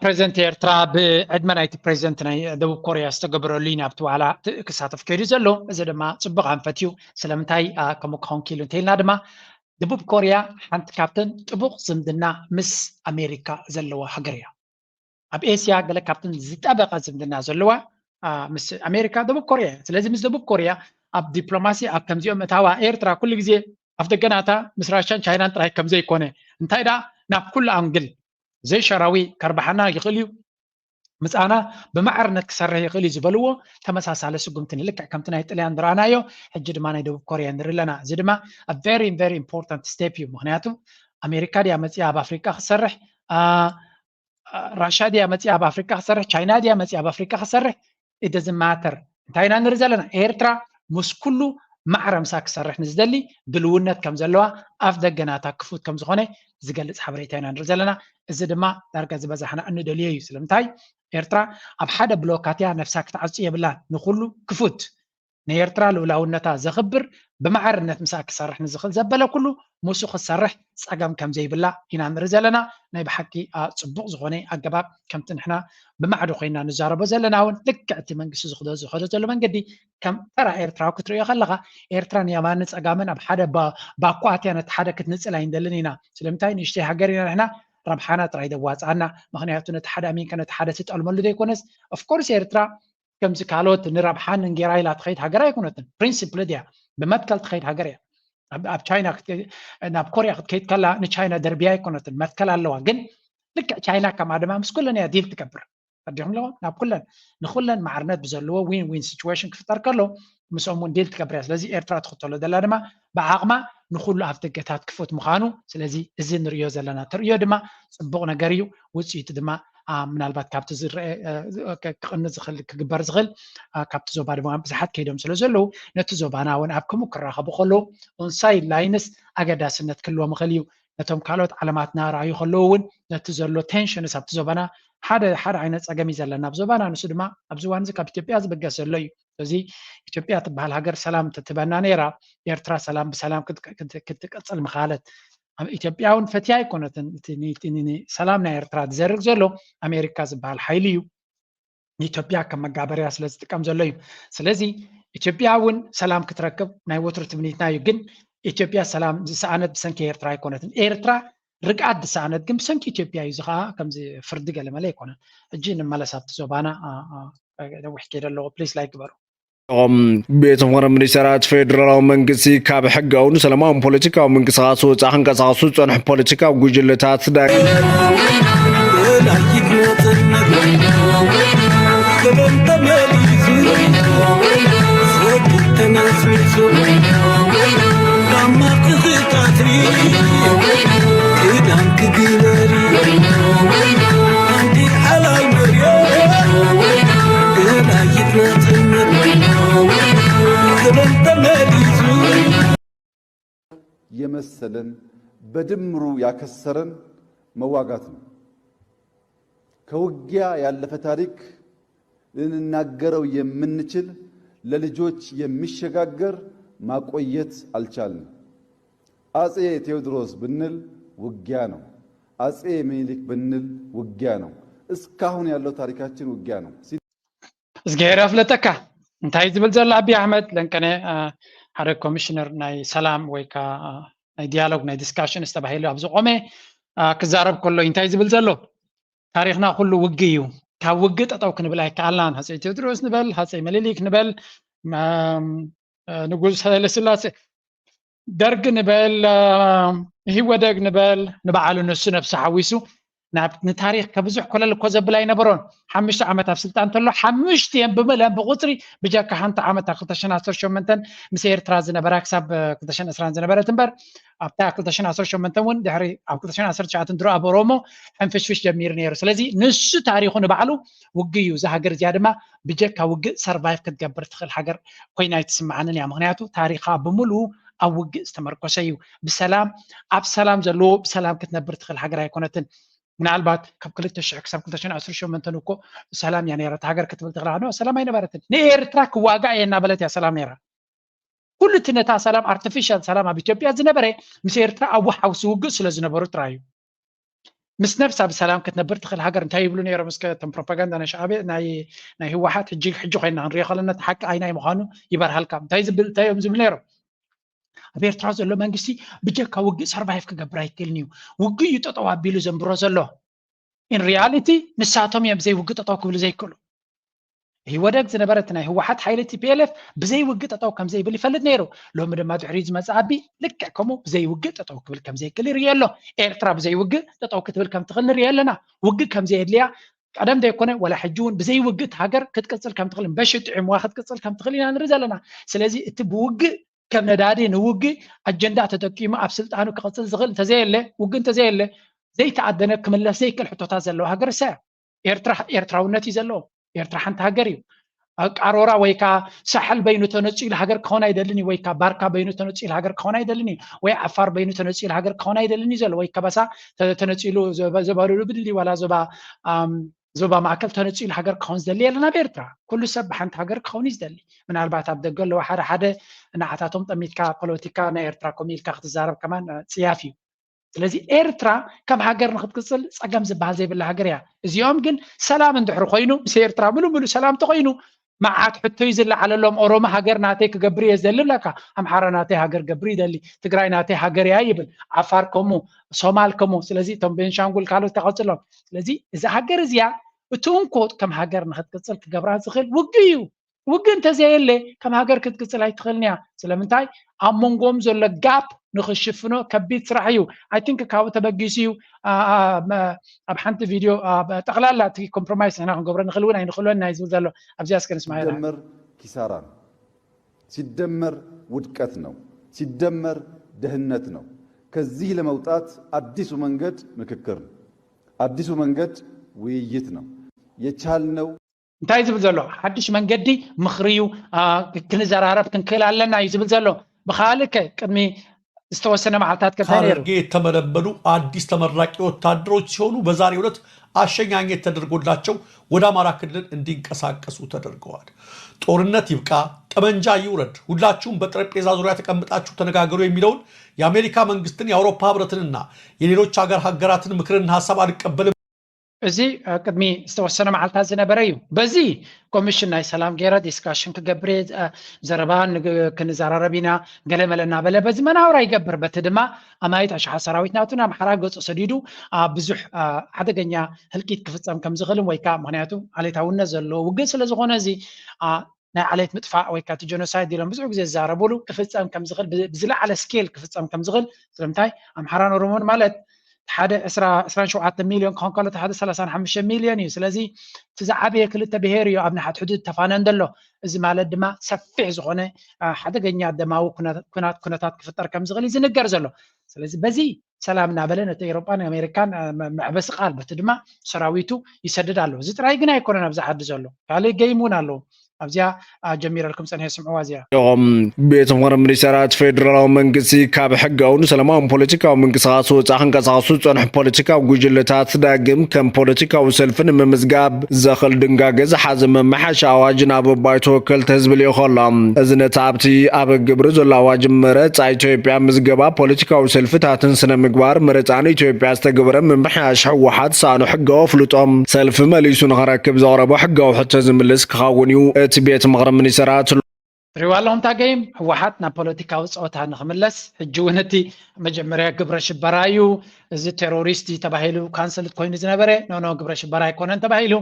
ፕሬዚደንት ኤርትራ ብዕድመ ናይቲ ፕሬዚደንት ናይ ደቡብ ኮርያ ዝተገበረሉ እዩ ናብቲ ዋዕላ ክሳተፍ ከይዱ ዘሎ እዚ ድማ ፅቡቅ ኣንፈት እዩ ስለምንታይ ከምኡ ክኸውን ክኢሉ እንተኢልና ድማ ደቡብ ኮርያ ሓንቲ ካብተን ጥቡቕ ዝምድና ምስ ኣሜሪካ ዘለዋ ሃገር እያ። ኣብ ኤስያ ገለ ካብተን ዝጠበቐ ዝምድና ዘለዋ ምስ ኣሜሪካ ደቡብ ኮርያ እያ። ስለዚ ምስ ደቡብ ኮርያ ኣብ ዲፕሎማሲ ኣብ ከምዚኦም እታዋ ኤርትራ ኩሉ ግዜ ኣፍ ደገናታ ምስ ራሻን ቻይናን ጥራይ ከምዘይኮነ እንታይ ደኣ ናብ ኩሉ ኣንግል ዘይሸራዊ ከርባሓና ይኽእል እዩ። ምጻና ብማዕርነት ክሰርሕ ይኽእል እዩ ዝበልዎ ተመሳሳሊ ስጉምቲ ንልክዕ ከምቲ ናይ ጥልያን ዝረኣናዮ ሕጂ ድማ ናይ ደቡብ ኮርያ ንርኢ ኣለና። እዚ ድማ a very very important step እዩ። ምኽንያቱ ኣሜሪካ ድያ መጺኣ ኣብ ኣፍሪቃ ክትሰርሕ፣ ራሻ ድያ መጺኣ ኣብ ኣፍሪቃ ክትሰርሕ፣ ቻይና ድያ መጺኣ ኣብ ኣፍሪቃ ክትሰርሕ it doesn't matter። እንታይ ኢና ንርኢ ዘለና? ኤርትራ ምስ ኩሉ ማዕረ ምሳ ክሰርሕ ንዝደሊ ድልውነት ከም ዘለዋ ኣፍ ደገ ናታ ክፉት ከም ዝኾነ ዝገልጽ ሓበሬታ ኢና ንርኢ ዘለና። እዚ ድማ ዳርጋ ዝበዛሕና እንደልዮ እዩ። ስለምንታይ ኤርትራ ኣብ ሓደ ብሎካት እያ ነፍሳ ክትዓጹ የብላን። ንኹሉ ክፉት ንኤርትራ ልኡላውነታ ዘኽብር ብማዕርነት ምስኣ ክሰርሕ ንዝኽእል ዘበለ ኩሉ ምስኡ ክትሰርሕ ጸገም ከም ዘይብላ ኢና ንርኢ ዘለና። ናይ ብሓቂ ጽቡቕ ዝኾነ ኣገባብ ከምቲ ንሕና ብማዕዶ ኮይና ንዛረቦ ዘለና እውን ልክዕ እቲ መንግስቲ ዝኸዶ ዘሎ መንገዲ ከም ተራ ኤርትራዊ ክትርእዮ ከለኻ ኤርትራ ንየማንን ጸጋምን ኣብ ሓደ ባኮ ኣትያ ነቲ ሓደ ክትንጽል ኣይንደልን ኢና። ስለምንታይ ንእሽተይ ሃገር ኢና ንሕና ረብሓና ጥራይ ደዋጽኣና። ምኽንያቱ ነቲ ሓደ ኣሚንካ ነቲ ሓደ ትጠልመሉ ዘይኮነስ ኦፍኮርስ ኤርትራ ከምዚ ካልኦት ንረብሓን እንጌራ ኢላ ትኸይድ ሃገር ኣይኮነትን። ፕሪንሲፕል ድያ ብመትከል ትኸይድ ሃገር እያ። ኣብ ቻይና ናብ ኮርያ ክትከይድ ከላ ንቻይና ደርብያ ኣይኮነትን፣ መትከል ኣለዋ። ግን ልክዕ ቻይና ከምኣ ድማ ምስ ኩለን እያ ዲል ትገብር። ኣዲኹም ኣለዋ ናብ ኩለን ንኩለን ማዕርነት ብዘለዎ ዊን ዊን ሲቹዌሽን ክፍጠር ከሎ ምስኦም እውን ዲል ትገብር እያ። ስለዚ ኤርትራ ትኽተሎ ዘላ ድማ ብዓቕማ ንኩሉ ኣፍደገታት ክፉት ምዃኑ። ስለዚ እዚ ንርእዮ ዘለና ተርእዮ ድማ ጽቡቕ ነገር እዩ። ውፅኢቱ ድማ ምናልባት ካብቲ ዝረአ ክቕንስ ዝኽእል ክግበር ዝኽእል ካብቲ ዞባ ድማ ብዙሓት ከይዶም ስለ ዘለዉ ነቲ ዞባና እውን ኣብ ከምኡ ክራኸቡ ከለዉ ኦንሳይድ ላይንስ ኣገዳስነት ክህልዎም ይኽእል እዩ። ነቶም ካልኦት ዓለማትና ረኣዩ ከለዉ እውን ነቲ ዘሎ ቴንሽንስ ኣብቲ ዞባና ሓደ ሓደ ዓይነት ፀገም እዩ ዘለና ኣብ ዞባና። ንሱ ድማ ኣብዚ እዋን እዚ ካብ ኢትዮጵያ ዝብገስ ዘሎ እዩ። ስለዚ ኢትዮጵያ ትበሃል ሃገር ሰላም ተትበና ነይራ ኤርትራ ሰላም ብሰላም ክትቀፅል ምኻለት። ኢትዮጵያ እውን ፈትያ ኣይኮነትን። ሰላም ናይ ኤርትራ ዝዘርግ ዘሎ ኣሜሪካ ዝበሃል ሓይሊ እዩ። ንኢትዮጵያ ከም መጋበርያ ስለ ዝጥቀም ዘሎ እዩ። ስለዚ ኢትዮጵያ እውን ሰላም ክትረክብ ናይ ወትሩ ትምኒትና እዩ። ግን ኢትዮጵያ ሰላም ዝሰኣነት ብሰንኪ ኤርትራ ኣይኮነትን። ኤርትራ ርግኣት ዝሰኣነት ግን ብሰንኪ ኢትዮጵያ እዩ። እዚ ከዓ ከምዚ ፍርዲ ገለመለ ኣይኮነን። ሕጂ ንመለስ ኣብቲ ዞባና ነዊሕ ከይደ ኣለዎ። ፕሊስ ላይክ ግበሩ። ቤት ምኽሪ ሚኒስተራት ፌደራላዊ መንግስቲ ካብ ሕጋውን ሰላማውን ፖለቲካዊ ምንቅስቃስ ወፃኢ ክንቀሳቀሱ ዝፀንሑ ፖለቲካዊ ጉጅለታት ዳ የመሰለን በድምሩ ያከሰረን መዋጋት ነው። ከውጊያ ያለፈ ታሪክ ልንናገረው የምንችል ለልጆች የሚሸጋገር ማቆየት አልቻልንም። አጼ ቴዎድሮስ ብንል ውጊያ ነው። አጼ ምኒልክ ብንል ውጊያ ነው። እስካሁን ያለው ታሪካችን ውጊያ ነው። እዝግሄር ኣፍለጠካ እንታይ ዝብል ዘሎ ኣቢ ኣሕመድ ለንቀነ ሓደ ኮሚሽነር ናይ ሰላም ወይ ከዓ ናይ ዲያሎግ ናይ ዲስካሽንስ ተባሂሉ ኣብ ዝቆመ ክዛረብ ከሎ እንታይ ዝብል ዘሎ ታሪክና ኩሉ ውግ እዩ። ካብ ውግ ጠጠው ክንብል ኣይከኣልናን። ሃፀይ ቴዎድሮስ ንበል፣ ሃፀይ ምኒልክ ንበል፣ ንጉስ ሃይለስላሴ ደርግ ንበል ኢህወደግ ንበል ንባዕሉ ንሱ ነብሱ ሓዊሱ ናብ ንታሪክ ከብዙሕ ኮለል እኮ ዘብል ኣይነበሮን። ሓሙሽተ ዓመት ኣብ ስልጣን ተሎ ሓሙሽቲኤን ብምልአን ብቁፅሪ ብጀካ ሓንቲ ዓመት ኣብ ክልተ ሽሕን ዓሰርተ ሸሞንተን ምስ ኤርትራ ዝነበራ ክሳብ ክልተ ሽሕን ዕስራን ዝነበረት እምበር ኣብታ ክልተ ሽሕን ዓሰርተ ሸሞንተን እውን ድሕሪ ኣብ ክልተ ሽሕን ዓሰርተ ትሽዓተን ድሮ ኣብ ኦሮሞ ሕንፍሽፍሽ ጀሚሩ ነይሩ። ስለዚ ንሱ ታሪኩ ንባዕሉ ውግእ እዩ። እዛ ሃገር እዚኣ ድማ ብጀካ ውግእ ሰርቫይቭ ክትገብር ትኽእል ሃገር ኮይና ኣይትስምዓንን እያ። ምክንያቱ ታሪካ ብምሉኡ ኣብ ውግእ ዝተመርኮሰ እዩ። ብሰላም ኣብ ሰላም ዘለዎ ብሰላም ክትነብር ትኽእል ሃገር ኣይኮነትን። ምናልባት ካብ ክልተ ሽሕ ክሳብ ክልተ ሽሕን ዓሰርተ ሸሞንተን እኮ ሰላም እያ ነይራ እታ ሃገር ክትብል ትኽእል። ኖ ሰላም ኣይነበረትን። ንኤርትራ ክዋጋእ እየ እናበለት እያ ሰላም ነይራ። ኩሉ እቲ ነታ ሰላም ኣርቲፊሻል ሰላም ኣብ ኢትዮጵያ ዝነበረ ምስ ኤርትራ ኣብ ወሓውሲ ውግእ ስለ ዝነበሩ ጥራይ እዩ። ምስ ነብሳ ብሰላም ክትነብር ትኽእል ሃገር እንታይ ይብሉ ነይሮም? እስከ እቶም ፕሮፓጋንዳ ናይ ሻዕብያ ናይ ናይ ህወሓት ሕጂ ሕጂ ኮይና ክንሪኦ ከለና እቲ ሓቂ ኣይናይ ምዃኑ ይበርሃልካ። እንታይ ዝብል እንታይ እዮም ዝብሉ ነይሮም? ኣብ ኤርትራ ዘሎ መንግስቲ ብጀካ ውግእ ሰርቫይቭ ክገብር ኣይክእልን እዩ። ውግእ እዩ ጠጠው ኣቢሉ ዘንብሮ ዘሎ። ኢን ሪያሊቲ ንሳቶም እዮም ብዘይ ውግእ ጠጠው ክብሉ ዘይክእሉ። ኢህወደግ ዝነበረ እቲ ናይ ህወሓት ሓይሊ ቲፒኤልኤፍ ብዘይ ውግእ ጠጠው ከም ዘይብል ይፈልጥ ነይሩ። ሎሚ ድማ ድሕሪኡ ዝመፅእ ኣቢ ልክዕ ከምኡ ብዘይ ውግእ ጠጠው ክብል ከም ዘይክእል ይርእ ኣሎ። ኤርትራ ብዘይ ውግእ ጠጠው ክትብል ከም ትኽእል ንርእ ኣለና። ውግእ ከም ዘየድልያ ቀደም ዘይኮነ ዋላ ሕጂ እውን ብዘይ ውግእ እቲ ሃገር ክትቅፅል ከም ትኽእል በሽጥዕምዋ ክትቅፅል ከም ትኽእል ኢና ንርኢ ዘለና። ስለዚ እቲ ብውግእ ከም ነዳዲ ንውግእ ኣጀንዳ ተጠቂሙ ኣብ ስልጣኑ ክቕፅል ዝኽእል እንተዘየለ ውግእ እንተዘየለ ዘይተኣደነ ክምለስ ዘይክእል ሕቶታት ዘለዋ ሃገር እሳ እያ። ኤርትራ ኤርትራውነት እዩ ዘለዎ። ኤርትራ ሓንቲ ሃገር እዩ። ቃሮራ ወይ ከዓ ሳሕል በይኑ ተነፂሉ ሃገር ክኾን ኣይደልን እዩ። ወይ ከዓ ባርካ በይኑ ተነፂሉ ሃገር ክኾን ኣይደልን እዩ። ወይ ዓፋር በይኑ ተነፂሉ ሃገር ክኾን ኣይደልን እዩ ዘሎ። ወይ ከበሳ ተነፂሉ ዘባሉሉ ብድሊ ዋላ ዞባ ዞባ ማእከል ተነጺሉ ሃገር ክኸውን ዝደሊ የለን ኣብ ኤርትራ። ኩሉ ሰብ ብሓንቲ ሃገር ክኸውን እዩ ዝደሊ። ምናልባት ኣብ ደገ ኣለዉ ሓደ ሓደ ንዓታቶም ጠሚትካ ፖለቲካ ናይ ኤርትራ ከምኡ ኢልካ ክትዛረብ ከማን ጽያፍ እዩ። ስለዚ ኤርትራ ከም ሃገር ንክትቅጽል ጸገም ዝበሃል ዘይብላ ሃገር እያ። እዚኦም ግን ሰላም እንድሕር ኮይኑ ምስ ኤርትራ ምሉእ ምሉእ ሰላም ተኮይኑ መዓት ሕቶ እዩ ዝለዓለሎም። ኦሮሞ ሃገር ናተይ ክገብር እየ ዝደሊ ብለካ፣ ኣምሓራ ናተይ ሃገር ገብር ይደሊ፣ ትግራይ ናተይ ሃገር እያ ይብል፣ ዓፋር ከምኡ፣ ሶማል ከምኡ። ስለዚ እቶም ቤንሻንጉል ካልኦት ተቐጽሎም። ስለዚ እዛ ሃገር እዚኣ እቲ እንኮ ከም ሃገር ንክትቅጽል ክገብራ ዝኽእል ውግእ እዩ። ውግእ እንተዘየለ ከም ሃገር ክትቅጽል ኣይትኽእልን እያ። ስለምንታይ? ኣብ መንጎም ዘሎ ጋፕ ንክሽፍኖ ከቢድ ስራሕ እዩ። I think ካብኡ ተበጊሱ እዩ ኣብ ሓንቲ ቪድዮ ጠቕላላ እቲ ኮምፕሮማይስ ንሕና ክንገብሮ ንኽእል እውን ኣይንኽእሎን ናይ ዝብል ዘሎ። ኣብዚኣ እስከ ንስማዕ። ሲደመር ኪሳራ ነው። ሲደመር ውድቀት ነው። ሲደመር ድህነት ነው። ከዚህ ለመውጣት አዲሱ መንገድ ምክክር ነው። አዲሱ መንገድ ውይይት ነው። የቻልነው እንታይ ዝብል ዘሎ ሓድሽ መንገዲ ምኽሪ እዩ። ክንዘራረብ ክንክእል ኣለና እዩ ዝብል ዘሎ። ብኻልእ ከ ቅድሚ ዝተወሰነ መዓልታት ከ እንታይ ነይሩ? ከሐረርጌ የተመለመሉ አዲስ ተመራቂ ወታደሮች ሲሆኑ በዛሬው ዕለት አሸኛኘት ተደርጎላቸው ወደ አማራ ክልል እንዲንቀሳቀሱ ተደርገዋል። ጦርነት ይብቃ፣ ጠመንጃ ይውረድ፣ ሁላችሁም በጠረጴዛ ዙሪያ ተቀምጣችሁ ተነጋገሩ የሚለውን የአሜሪካ መንግስትን የአውሮፓ ህብረትንና የሌሎች ሀገር ሀገራትን ምክርና ሀሳብ አልቀበልም። እዚ ቅድሚ ዝተወሰነ መዓልታት ዝነበረ እዩ። በዚ ኮሚሽን ናይ ሰላም ገይረ ዲስካሽን ክገብር እየ፣ ዘረባ ክንዘራረብ ኢና ገለመለ እናበለ በዚ መናውራ ይገብር። በቲ ድማ ኣማይት ኣሽሓ ሰራዊት ናቱ ናብ ሓራ ገፁ ሰዲዱ ብዙሕ ሓደገኛ ህልቂት ክፍፀም ከም ዝኽእልን ወይ ከዓ ምክንያቱ ዓሌታውነት ዘለዎ ውግእ ስለ ዝኾነ እዚ ናይ ዓሌት ምጥፋእ ወይ ከዓ ጀኖሳይድ ኢሎም ብዙሕ ግዜ ዝዛረብሉ ክፍፀም ከም ዝኽእል ብዝለዓለ ስኬል ክፍፀም ከም ዝኽእል ስለምንታይ ኣምሓራን ኦሮሞን ማለት ሓደ ዕስራን ሸውዓተ ሚልዮን ክኾን ከሎ ሓደ ሰላሳን ሓሙሽተ ሚልዮን እዩ። ስለዚ እቲ ዝዓበየ ክልተ ብሄር እዩ ኣብ ንሓድሕዱ ተፋነን ዘሎ። እዚ ማለት ድማ ሰፊሕ ዝኾነ ሓደገኛ ደማዊ ኩናት ኩነታት ክፍጠር ከም ዝኽእል እዩ ዝንገር ዘሎ። ስለዚ በዚ ሰላም እናበለ ነቲ ኤሮጳን ኣሜሪካን መዕበሲ ቃል በቲ ድማ ሰራዊቱ ይሰድድ ኣሎ። እዚ ጥራይ ግን ኣይኮነን ኣብዚ ዓዲ ዘሎ ካልእ ገይም እውን ኣለዉ። ኣብዚኣ ጀሚረልኩም ፀኒሐ ስምዕዋ እዚኣ። ኢኹም። ቤት ምኽሪ ሚኒስተራት ፌደራላዊ መንግስቲ ካብ ሕጋውን ሰላማውን ፖለቲካዊ ምንቅስቃስ ወፃእ ክንቀሳቀሱ ዝፀንሑ ፖለቲካዊ ጉጅለታት ዳግም ከም ፖለቲካዊ ሰልፊ ንምምዝጋብ ዘኽእል ድንጋገ ዝሓዘ መመሓሻ ኣዋጅ ናብ ባይቶ ወከልቲ ህዝቢ ልኢኹ ኣሎ። እዚ ነቲ ኣብቲ ኣብ ግብሪ ዘሎ ኣዋጅ መረፃ ኢትዮጵያ ምዝገባ ፖለቲካዊ ሰልፍታትን ስነ ምግባር መረፃን ኢትዮጵያ ዝተገበረ ምምሕያሽ ህወሓት ሳእኑ ሕጋዊ ኣፍልጦ ሰልፊ መሊሱ ንኸረክብ ዘቕረቦ ሕጋዊ ሕቶ ዝምልስ ክኸውን እዩ። እቲ ቤት ምኽሪ ሚኒስተራት ትሪእዋ ኣለኹም እታ ገይም ህወሓት ናብ ፖለቲካዊ ፀወታ ንኽምለስ ሕጂ እውን እቲ መጀመርያ ግብረ ሽበራ እዩ፣ እዚ ቴሮሪስት እዩ ተባሂሉ ካንስል ኮይኑ ዝነበረ ኖኖ ግብረ ሽበራ ኣይኮነን ተባሂሉ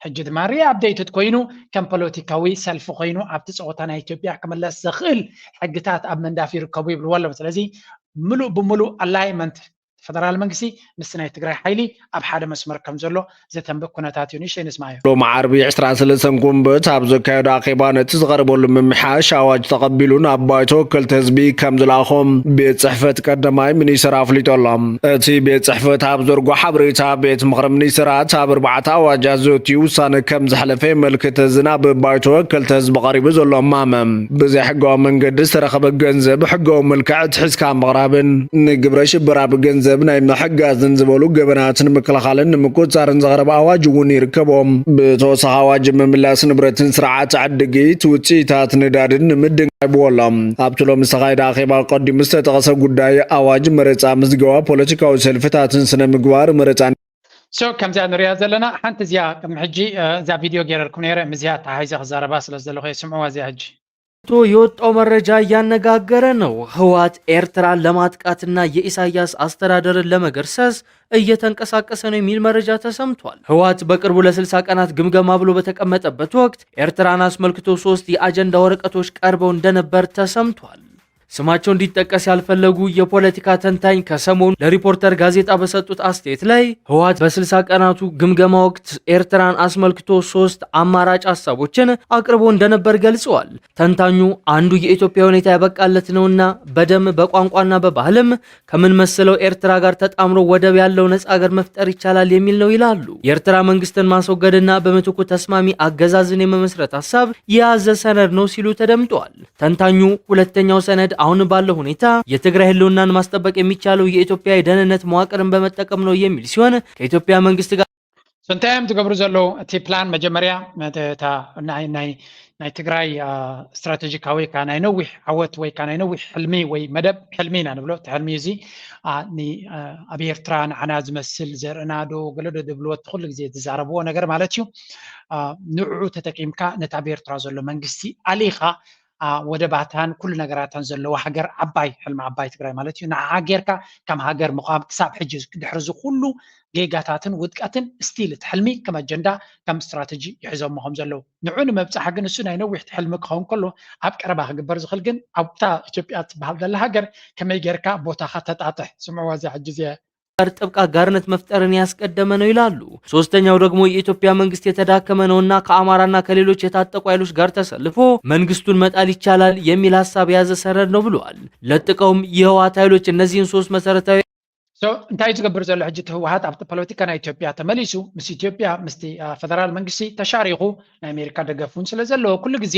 ሕጂ ድማ ሪኣፕዴትድ ኮይኑ ከም ፖለቲካዊ ሰልፊ ኮይኑ ኣብቲ ፀወታ ናይ ኢትዮጵያ ክምለስ ዘኽእል ሕግታት ኣብ ምንዳፍ ይርከቡ ይብልዎ ኣለዉ። ስለዚ ምሉእ ብምሉእ ኣላይመንት ፈደራል መንግስቲ ምስቲ ናይ ትግራይ ሓይሊ ኣብ ሓደ መስመር ከም ዘሎ ዘተንብእ ኩነታት እዩ። ንእሽተይ ንስማዮ። ሎሚ ዓርቢ ዕስራን ሰለስተን ጉንበት ኣብ ዘካየዶ ኣኼባ ነቲ ዝቐረበሉ ምምሕያሽ ኣዋጅ ተቐቢሉ ናብ ባይቶ ወከልቲ ህዝቢ ከም ዝለኣኾ ቤት ጽሕፈት ቀዳማይ ሚኒስትር ኣፍሊጡ ኣሎ። እቲ ቤት ጽሕፈት ኣብ ዘርጎ ሓበሬታ ቤት ምኽሪ ሚኒስትራት ኣብ ኣርባዕተ ኣዋጃት ዘትዩ ውሳነ ከም ዘሕለፈ የመልክት። እዚ ናብ ባይቶ ወከልቲ ህዝቢ ቀሪቡ ዘሎ እማመ ብዘይ ሕጋዊ መንገዲ ዝተረኸበ ገንዘብ ሕጋዊ መልክዕ ኣትሒዝካ ምቕራብን ንግብረ ሽበራ ብገንዘብ ናይ ምሕጋዝን ዝበሉ ገበናት ንምክልኻልን ንምቁጽጻርን ዝቐረበ ኣዋጅ እውን ይርከቦም። ብተወሳኺ ኣዋጅ ምምላስ ንብረትን ስርዓት ዕድጊት ውፅኢታት ነዳድን ንምድንጋይ ይብዎ ኣሎ። ኣብቲ ሎሚ ዝተኻየደ ኣኼባ ቀዲሙ ዝተጠቐሰ ጉዳይ ኣዋጅ መረፃ ምዝገባ ፖለቲካዊ ሰልፍታትን ስነ ምግባር መረፃን ሶ ከምዚኣ ንሪኣ ዘለና ሓንቲ እዚኣ ቅድሚ ሕጂ እዛ ቪድዮ ገይረልኩም ነይረ ምስዚኣ ተሓሒዘ ክዛረባ ስለ ዘለኹ የስምዕዋ እዚኣ ሕጂ ወጥቶ የወጣው መረጃ እያነጋገረ ነው። ህወሓት ኤርትራን ለማጥቃትና የኢሳያስ አስተዳደርን ለመገርሰስ እየተንቀሳቀሰ ነው የሚል መረጃ ተሰምቷል። ህወሓት በቅርቡ ለ60 ቀናት ግምገማ ብሎ በተቀመጠበት ወቅት ኤርትራን አስመልክቶ ሶስት የአጀንዳ ወረቀቶች ቀርበው እንደነበር ተሰምቷል። ስማቸው እንዲጠቀስ ያልፈለጉ የፖለቲካ ተንታኝ ከሰሞኑ ለሪፖርተር ጋዜጣ በሰጡት አስተያየት ላይ ህወሓት በ60 ቀናቱ ግምገማ ወቅት ኤርትራን አስመልክቶ ሶስት አማራጭ ሀሳቦችን አቅርቦ እንደነበር ገልጸዋል። ተንታኙ አንዱ የኢትዮጵያ ሁኔታ ያበቃለት ነውና በደም በቋንቋና በባህልም ከምንመስለው ኤርትራ ጋር ተጣምሮ ወደብ ያለው ነጻ ሀገር መፍጠር ይቻላል የሚል ነው ይላሉ። የኤርትራ መንግስትን ማስወገድና በምትኩ ተስማሚ አገዛዝን የመመስረት ሀሳብ የያዘ ሰነድ ነው ሲሉ ተደምጠዋል። ተንታኙ ሁለተኛው ሰነድ አሁን ባለው ሁኔታ የትግራይ ህልውናን ማስጠበቅ የሚቻለው የኢትዮጵያ የደህንነት መዋቅርን በመጠቀም ነው የሚል ሲሆን ከኢትዮጵያ መንግስት ጋር እንታይ እዮም ዝገብሩ ዘለዉ? እቲ ፕላን መጀመርያ ናይ ትግራይ ስትራቴጂካዊ ወይ ከዓ ናይ ነዊሕ ዓወት ወይ ከዓ ናይ ነዊሕ ሕልሚ ወይ መደብ ሕልሚ ኢና ንብሎ። እቲ ሕልሚ እዚ ኣብ ኤርትራ ንዓና ዝመስል ዘርእና ዶ ገለ ዶ ዝብልዎ እቲ ኩሉ ግዜ ዝዛረብዎ ነገር ማለት እዩ። ንዕኡ ተጠቂምካ ነቲ ኣብ ኤርትራ ዘሎ መንግስቲ ኣሊኻ ወደባታን ኩሉ ነገራታን ዘለዎ ሃገር ዓባይ ሕልሚ ዓባይ ትግራይ ማለት እዩ። ንዓ ጌርካ ከም ሃገር ምቋም ክሳብ ሕጂ ድሕሪ እዚ ኩሉ ጌጋታትን ውድቀትን ስቲል እቲ ሕልሚ ከም ኣጀንዳ ከም ስትራተጂ ይሕዞሞ ከም ዘለዉ ንዑ ንምብፃሕ ግን እሱ ናይ ነዊሕ ሕልሚ ክኸውን ከሎ ኣብ ቀረባ ክግበር ዝኽእል ግን ኣብታ ኢትዮጵያ ትበሃል ዘላ ሃገር ከመይ ጌርካ ቦታኻ ተጣጥሕ ስምዕዋ እዚኣ ሕጂ እዚኣ ጋር ጥብቅ አጋርነት መፍጠርን ያስቀደመ ነው ይላሉ። ሶስተኛው ደግሞ የኢትዮጵያ መንግስት የተዳከመ ነውና ከአማራና ከሌሎች የታጠቁ ኃይሎች ጋር ተሰልፎ መንግስቱን መጣል ይቻላል የሚል ሀሳብ የያዘ ሰነድ ነው ብለዋል። ለጥቀውም የህወሓት ኃይሎች እነዚህን ሶስት መሰረታዊ እንታይ ዝገብር ዘሎ ሕጂ እቲ ህወሓት ኣብቲ ፖለቲካ ናይ ኢትዮጵያ ተመሊሱ ምስ ኢትዮጵያ ምስቲ ፈደራል መንግስቲ ተሻሪኹ ናይ ኣሜሪካ ደገፍ እውን ስለ ዘለዎ ኩሉ ግዜ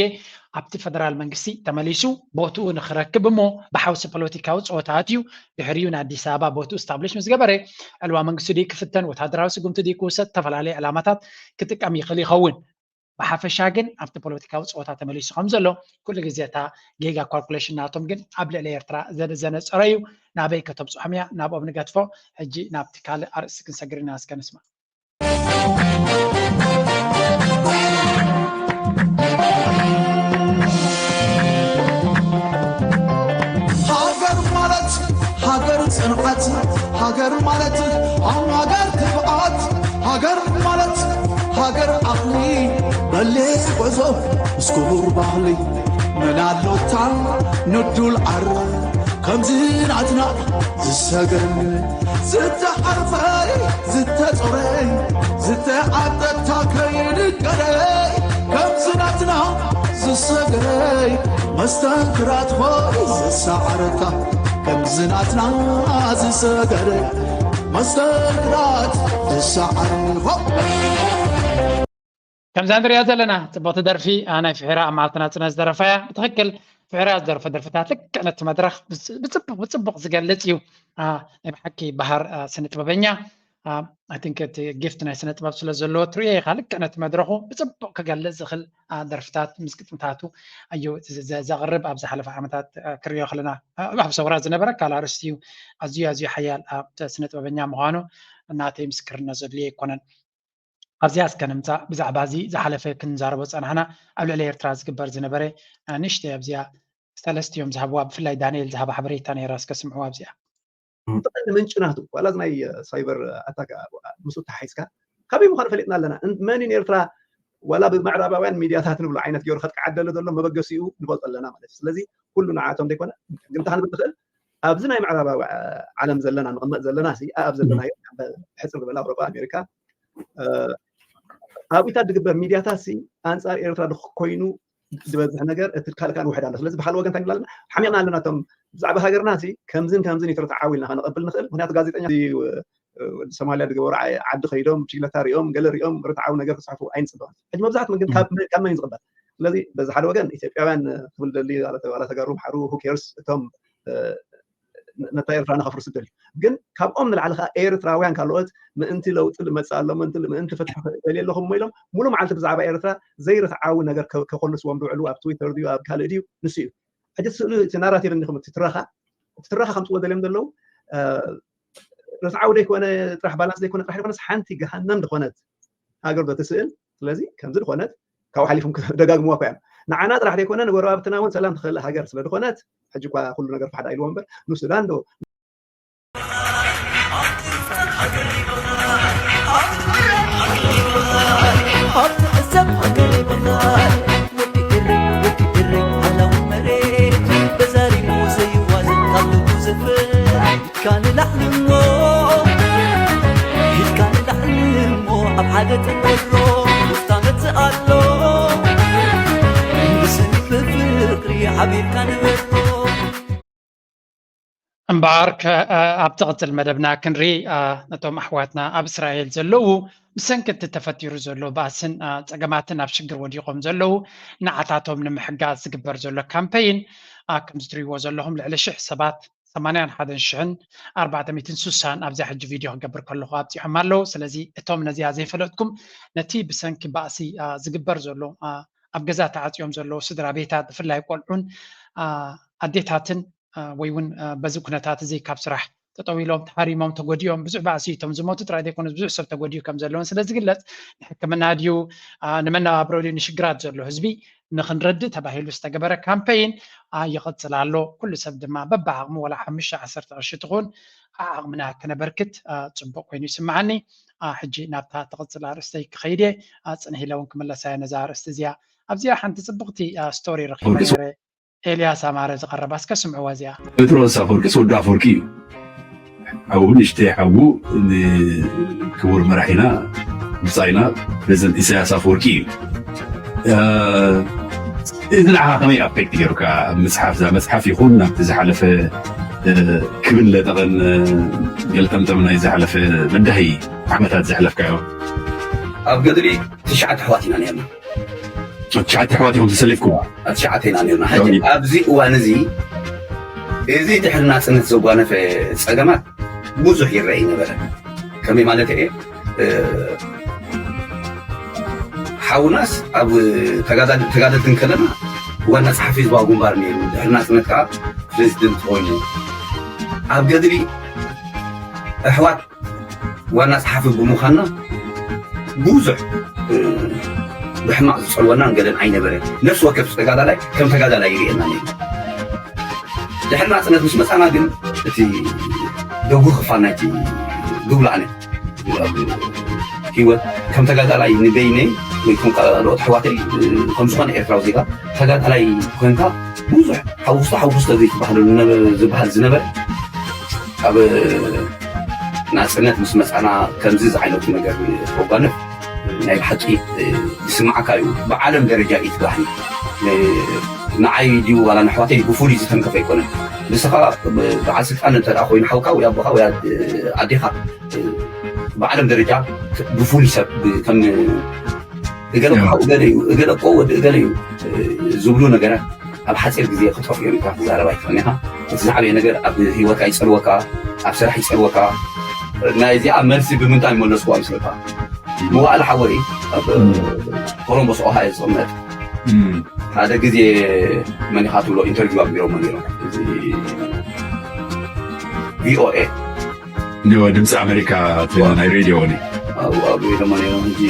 ኣብቲ ፈደራል መንግስቲ ተመሊሱ ቦትኡ ንክረክብ እሞ ብሓውሲ ፖለቲካዊ ፀወታ ኣትዩ ድሕሪኡ ንኣዲስ ኣበባ ቦትኡ ስታብሊሽ ምስ ገበረ ዕልዋ መንግስቲ ድዩ ክፍተን ወታደራዊ ስጉምቲ ድዩ ክውሰድ ዝተፈላለዩ ዕላማታት ክጥቀም ይኽእል ይኸውን። ብሓፈሻ ግን ኣብቲ ፖለቲካዊ ፀወታ ተመሊሱ ከም ዘሎ ኩሉ ግዜ እታ ጌጋ ካልኩሌሽን ናቶም ግን ኣብ ልዕሊ ኤርትራ ዘነፀረ እዩ። ናበይ ከተብፅሖም እያ ናብኦም ንገድፎ። ሕጂ ናብቲ ካልእ ኣርእስቲ ክንሰግር ኢና እስከ ንስማዕ። ሃገር ማለት ሃገር ጽንዓት ሃገር ማለት ኣብ ሃገር ትብዓት ሃገር ማለት ሃገር ዓቕሊ በሌ ጉዕዞ ምስ ክቡር ባህሊ መናሎታ ንዱል ዓረ ከምዚ ናትና ዝሰገር ዝተዓርፈይ ዝተጾረይ ዝተዓጠታ ከይንገረይ ከምዚ ናትና ዝሰገረይ መስተንክራት ኾይ ዝሰዓረታ ከምዚ ናትና ዝሰገረ መስተንክራት ዝሰዓረ ኾ ከምዛ ንሪኣ ዘለና ፅቡቅቲ ደርፊ ናይ ፍሒራ ኣብ መዓልቲ ናፅነት ዝደረፋያ ብትክክል ፍሒራ ዝደረፈ ደርፍታት ልክዕ ነቲ መድረክ ብፅቡቅ ብፅቡቅ ዝገልፅ እዩ። ናይ ብሓቂ ባህር ስነ ጥበበኛ ኣይ ቲንክ እቲ ጊፍት ናይ ስነ ጥበብ ስለ ዘለዎ ትሪኦ ኢካ ልክዕ ነቲ መድረኩ ብፅቡቅ ክገልፅ ዝክእል ደርፍታት ምስ ግጥምታቱ እዩ ዘቅርብ ኣብ ዝሓለፈ ዓመታት ክሪኦ ከለና ኣብ ሰውራ ዝነበረ ካልእ ኣርስቲ እዩ ኣዝዩ ኣዝዩ ሓያል ስነ ጥበበኛ ምኳኑ ናተይ ምስክርነት ዘድልዮ ኣይኮነን ኣብዚኣ እስከ ንምፃእ ብዛዕባ እዚ ዝሓለፈ ክንዛረቦ ዝፀናሕና ኣብ ልዕሊ ኤርትራ ዝግበር ዝነበረ ንእሽተይ ኣብዚኣ ሰለስቲኦም ዝሃብዋ ብፍላይ ዳንኤል ዝሃባ ሓበሬታ ነይራ እስከ ስምዕዋ ኣብዚኣ ብቐንዲ ምንጪ ናቱ ዋላ ናይ ሳይበር ኣታክ ምስኡ ተሓሒዝካ ካበይ ምዃኑ ፈሊጥና ኣለና መን ኤርትራ ዋላ ብምዕራባውያን ሚድያታት ንብሎ ዓይነት ገይሩ ከጥቅዓደለ ዘሎ መበገሲኡ ንፈልጦ ኣለና ማለት እዩ ስለዚ ኩሉ ንዓቶም ዘይኮነ ግምታ ክንብል ንኽእል ኣብዚ ናይ ምዕራባዊ ዓለም ዘለና ንቕመጥ ዘለና ኣብ ዘለናዮ ሕፅር ዝበለ ኣውሮጳ ኣሜሪካ ኣብኢታት ዝግበር ሚድያታት ሲ ኣንፃር ኤርትራ ኮይኑ ዝበዝሕ ነገር እቲ ካልእ ካልእ ውሕድ ኣሎ ስለዚ ብሓደ ወገን እንታይ ንብላልና ሓሚቕና ኣለና እቶም ብዛዕባ ሃገርና ሲ ከምዝን ከምዝን ይትርትዓዊ ኢልና ከነቐብል ንኽእል ምክንያቱ ጋዜጠኛ ወዲ ሶማልያ ዝገበሩ ዓዲ ከይዶም ችግለታ ሪኦም ገለ ሪኦም ርትዓዊ ነገር ክፅሕፉ ኣይንፅበቕን ሕጂ መብዛሕትኡ ግን ካብ መን ዝቕበል ስለዚ በዚ ሓደ ወገን ኢትዮጵያውያን ክብል ደሊ ዋላ ተጋሩ ምሓሩ ሁኬርስ እቶም ነታ ኤርትራና ከፍርሱ ደልዩ ግን ካብኦም ንላዕሊ ከዓ ኤርትራውያን ካልኦት ምእንቲ ለውጢ ልመፅእ ኣሎ ምእንቲ ምእንቲ ፍትሒ ክእሊ ኣለኹም እሞ ኢሎም ሙሉ መዓልቲ ብዛዕባ ኤርትራ ዘይርትዓዊ ነገር ከኮልስዎም ዝውዕሉ ኣብ ትዊተር ድዩ ኣብ ካልእ ድዩ ንሱ እዩ ሕጂ ስእሉ እቲ ናራቲቭ እንዲኹም እቲ ትረኻ እቲ ትረኻ ከምፅዎ ደልዮም ዘለዉ ርትዓዊ ዘይኮነ ጥራሕ ባላንስ ዘይኮነ ጥራሕ ይኮነስ ሓንቲ ገሃነም ዝኾነት ሃገር ዶ ትስእል ስለዚ ከምዚ ዝኾነት ካብኡ ሓሊፎም ደጋግምዋ እኳ እዮም ንዓና ጥራሕ ዘይኮነ ንጎረባብትና እውን ሰላም ትኽእል ሃገር ስለ ዝኾነት ሕጂ እኳ ኩሉ ነገር ፋሕዳ ኢልዎ እምበር ንሱዳን ዶ ኢድካ ንላዕሊ እሞ ኢድካ ንላዕሊ እሞ ኣብ ሓደ ጥንበሮ ውፍታ መጽእ ኣሎ ብስንቢ ፍቅሪ ሓቢርካ ንበሮ እምበኣር ኣብ ትቕፅል መደብና ክንርኢ ነቶም ኣሕዋትና ኣብ እስራኤል ዘለዉ ብሰንኪ እቲ ተፈጢሩ ዘሎ ባእስን ፀገማትን ኣብ ሽግር ወዲቖም ዘለዉ ንዓታቶም ንምሕጋዝ ዝግበር ዘሎ ካምፐይን ከምዚ ትሪእዎ ዘለኹም ልዕሊ ሽሕ ሰባት ሰማንያን ሓደን ሽሕን ኣርባዕተ ሚእትን ስሳን ኣብዚኣ ሕጂ ቪድዮ ክገብር ከለኹ ኣብፂሖም ኣለዉ። ስለዚ እቶም ነዚኣ ዘይፈለጥኩም ነቲ ብሰንኪ ባእሲ ዝግበር ዘሎ ኣብ ገዛ ተዓፅዮም ዘለዉ ስድራ ቤታት ብፍላይ ቆልዑን ኣዴታትን ወይ እውን በዚ ኩነታት እዚ ካብ ስራሕ ጠጠው ኢሎም ተሃሪሞም ተጎዲኦም ብዙሕ ባእሲ እቶም ዝሞቱ ጥራይ ዘይኮኑስ ብዙሕ ሰብ ተጎዲኡ ከም ዘለውን ስለ ዝግለፅ ንሕክምና ድዩ ንመነባብሮ ድዩ ንሽግራት ዘሎ ህዝቢ ንክንረድእ ተባሂሉ ዝተገበረ ካምፔይን ይቕፅል ኣሎ። ኩሉ ሰብ ድማ በብዓቕሙ ወላ ሓሙሽተ ዓሰርተ ቅርሺ ትኹን ዓቕምና ክነበርክት ፅቡቕ ኮይኑ ይስምዓኒ። ሕጂ ናብታ ትቕፅል ኣርእስተይ ክኸይድ እየ። ፅንሕ ኢለ እውን ክምለሳ እየ ነዛ ኣርእስቲ እዚኣ። ኣብዚኣ ሓንቲ ፅብቕቲ ስቶሪ ረኺበ ነይረ። ኤልያስ ኣማረ ዝቐረባ እስከ ስምዕዋ እዚኣ። ጴጥሮስ ኣፈወርቂስ ወዲ ኣፈወርቂ እዩ። ሓዉ ንእሽተይ ሓዉ ንክቡር መራሒና ብጻይና ፕሬዚደንት ኢሳያስ ኣፈወርቂ እዩ። እዚ ንዓኻ ከመይ ኣፌክት ገይሩካ ኣብ ምጽሓፍ እዛ መጽሓፍ ይኹን ናብቲ ዝሓለፈ ክብን ለጠቐን ገልጠምጠም ናይ ዝሓለፈ መዳሂ ዓመታት ዘሕለፍካዮ? ኣብ ገድሊ ትሽዓተ ኣሕዋት ኢና ነርና። ትሽዓተ ኣሕዋት ኢኹም ተሰሊፍኩም? ኣብ ትሽዓተ ኢና ነርና። ሕጂ ኣብዚ እዋን እዚ እዚ ድሕሪ ናጽነት ዘጓነፈ ጸገማት ብዙሕ ይረአ ይነበረ። ከመይ ማለት እየ ሓውናስ ኣብ ተጋዳልቲ እንከለና ዋና ጸሓፊ ህዝባዊ ግንባር ነይሩ። ድሕሪ ናጽነት ከዓ ፕሬዚደንት ኮይኑ ኣብ ገድሊ ኣሕዋት ዋና ጸሓፊ ብምዃንና ብዙሕ ብሕማቕ ዝጸልወናን ገለን ኣይነበረን። ነፍሲ ወከፍ ተጋዳላይ ከም ተጋዳላይ ይርእየና ነይሩ። ድሕሪ ናጽነት ምስ መጻና ግን እቲ ደጉ ክፋል ናይቲ ድብላዕነት ህይወት ከም ተጋዳላይ ንበይነይ ወይ ከም ካልኦት ኣሕዋተይ ከም ዝኾነ ኤርትራዊ ዜጋ ተጋዳላይ ኮንካ ብዙሕ ሓውስቶ ሓውስቶ ዘይትባህለሉ ዝበሃል ዝነበረ ኣብ ናጽነት ምስ መጻና ከምዚ ዝዓይነቱ ነገር ተጓነፍ ናይ ብሓቂ ዝስማዓካ እዩ። ብዓለም ደረጃ እዩ ትባህል። ንዓይ ድዩ ዋላ ንኣሕዋተይ ብፍሉይ ዝተንከፈ ኣይኮነን። ንስኻ በዓል ስልጣን እንተ ደኣ ኮይኑ ሓውካ ወይ ኣቦኻ ወይ ኣዴኻ ብዓለም ደረጃ ብፍሉይ ሰብ ከም እገለ ሓው እገለ እዩ እገለ እኮ ወዲ እገለ እዩ ዝብሉ ነገራት ኣብ ሓፂር ግዜ ክጠፍኡ እዮም ኢልካ ክዛረብ ኣይትኽእልን ኢኻ። እቲ ዝዓበየ ነገር ኣብ ህይወትካ ይፀልወካ፣ ኣብ ስራሕ ይፀልወካ። ናይዚኣ መልሲ ብምንታይ መለስኩዋ ምስለካ? መዋእል ሓወይ ኣብ ኮሎምቦስ ኦሃዮ ዝቕመጥ ሓደ ግዜ መን ኢኻ ትብሎ ኢንተርቪው ኣግቢሮሞ ነይሮም። እዚ ቪኦኤ ድምፂ ኣሜሪካ ናይ ሬድዮ ኒ ኣብኡ ኣብኡ ኢሎሞ ነይሮም። ሕጂ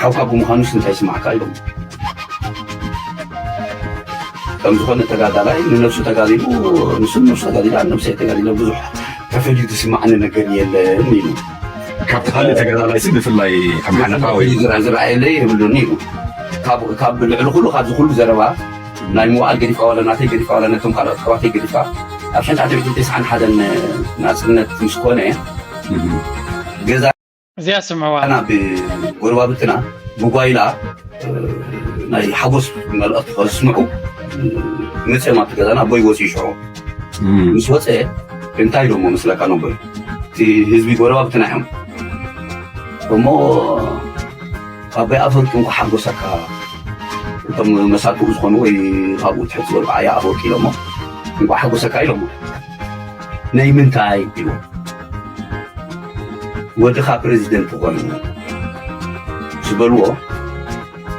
ሓውካ ብምዃኑስ እንታይ ይስማዕካ ኢሎም። ከም ዝኾነ ተጋዳላይ ንነብሱ ተጋዲሉ፣ ንሱ ንነብሱ ተጋዲላ፣ ንነብሰይ ተጋዲለ፣ ብዙሕ ተፈልዩ ዝስማዓኒ ነገር የለን ኢሉ። ካብቲ ካልእ ተጋዳላይ ሲ ብፍላይ ከም ሓለፋ ወይ ዝረኣየለይ የብሉን ኢሉ። ካብ ልዕሊ ኩሉ ካብዚ ኩሉ ዘረባ ናይ ምውዓል ገዲፋ ዋላ ናተይ ገዲፋ ዋላ ነቶም ካልኦት ኣሕዋተይ ገዲፋ ኣብ ሸንካተ ሚእትን ተስዓን ሓደን ናጽነት ምስ ኮነ ገዛ እዚኣ ስምዕዋ ና ብጎረባብትና ብጓይላ ናይ ሓጎስ መልእኽቲ ከስምዑ መፅኦም ኣብቲ ገዛና ኣቦይ ወፂኡ ሽዑ ምስ ወፀ እንታይ ኢሎሞ መስለካ ነቦይ እቲ ህዝቢ ጎረባብትና እዮም እሞ ኣቦይ ኣፈወርቂ እንኳ ሓጎሰካ እቶም መሳርክኡ ዝኾኑ ወይ ካብኡ ትሕት ዝበሉ ዓያ ኣፈወርቂ ኢሎሞ እንኳ ሓጎሰካ ኢሎሞ ናይ ምንታይ ኢሉ ወድኻ ፕረዚደንት ኮይኑ ዝበልዎ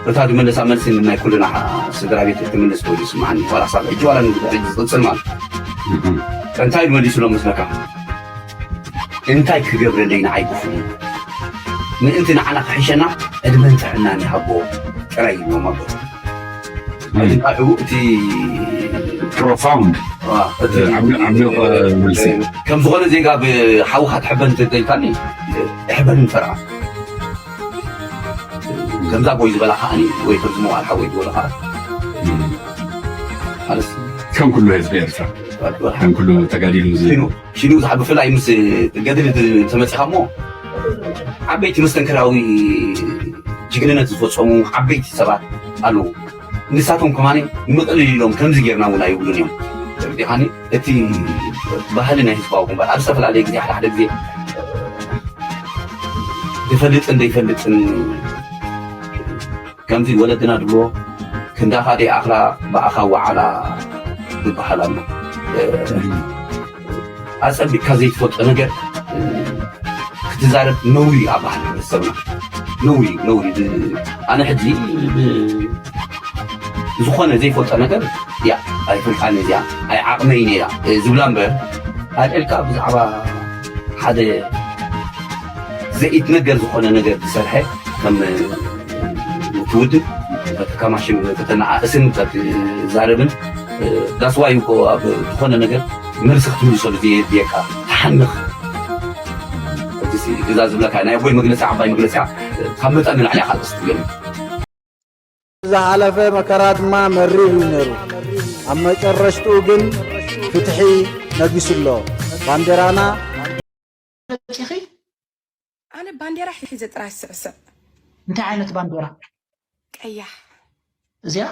እታ ዝመለሳ መልሲ ናይ ኩልና ስድራ ቤት እትምልስ ኮይኑ ይስማዓኒ ዋላ ሳብ ሕጂ ዋላ ንድሕሪ ዝቕፅል ማለት እንታይ መሊስሎም መስለካ እንታይ ክገብረለይ ንዓይ ብፍሉይ ምእንቲ ንዓና ክሕሸና ዕድመን ጥዕናን ይሃቦ ጥራይ ይብሎም ኣሎ እቲ ፕሮፋውንድ ከም ዝኾነ ዜጋ ብሓውኻ ትሕበን እንተልካኒ እሕበን ንፈርዓ ከምዛ ቦይ ዝበላ ከዓኒ ወይ ከምዚ መዋል ሓወይ ዝበሉ ከዓ ከም ኩሉ ህዝቢ ኤርትራ ከም ኩሉ ተጋዲሉ ሽኑ ብፍላይ ምስ ገድሊ ተመፂኻ እሞ ዓበይቲ መስተንክራዊ ጅግንነት ዝፈፀሙ ዓበይቲ ሰባት ኣለዉ ንሳቶም ከማኒ ምቕልል ኢሎም ከምዚ ጌርና እውን ኣይብሉን እዮም ዲኻኒ እቲ ባህሊ ናይ ህዝባዊ ግንባር ኣብ ዝተፈላለየ ግዜ ሓደ ሓደ ግዜ ዝፈልጥን ዘይፈልጥን ከምዚ ወለድና ድብሎ ክንዳኻ ደይኣኽላ ብኣኻ ወዓላ ዝበሃል ኣሎ። ኣጸቢቕካ ዘይትፈልጦ ነገር ክትዛረብ ነውሪ ኣብ ባህሊ ሕብረተሰብና። ነውሪ፣ ነውሪ። ኣነ ሕጂ ዝኾነ ዘይፈልጦ ነገር፣ ያ ኣይፈልጣን እዚኣ፣ ኣይ ዓቕመይን እያ ዝብላ እምበር፣ ኣልዕልካ ብዛዕባ ሓደ ዘይትነገር ዝኾነ ነገር ዝሰርሐ ከም ትውድብ፣ ከተከማሽን፣ ከተነኣእስን፣ ከተዛረብን፣ that's why እኮ ኣብ ዝኾነ ነገር መልሲ ክትምልሰሉ ዘየድልየካ፣ ትሓንኽ። እዛ ዝብለካ ናይ ኣቦይ መግለጺ፣ ዓባይ መግለጺ፣ ካብ መጠን ንላዕሊ እያ ካልኦስ ትብለኒ። ዝሓለፈ መከራ ድማ መሪር እዩ ነይሩ። ኣብ መጨረሽትኡ ግን ፍትሒ ነጊሱ ኣሎ። ባንዴራና መፂኺ ኣነ ባንዴራ ሒዘ ጥራይ ስዕስዕ። እንታይ ዓይነት ባንዴራ? ቀያሕ። እዚኣ?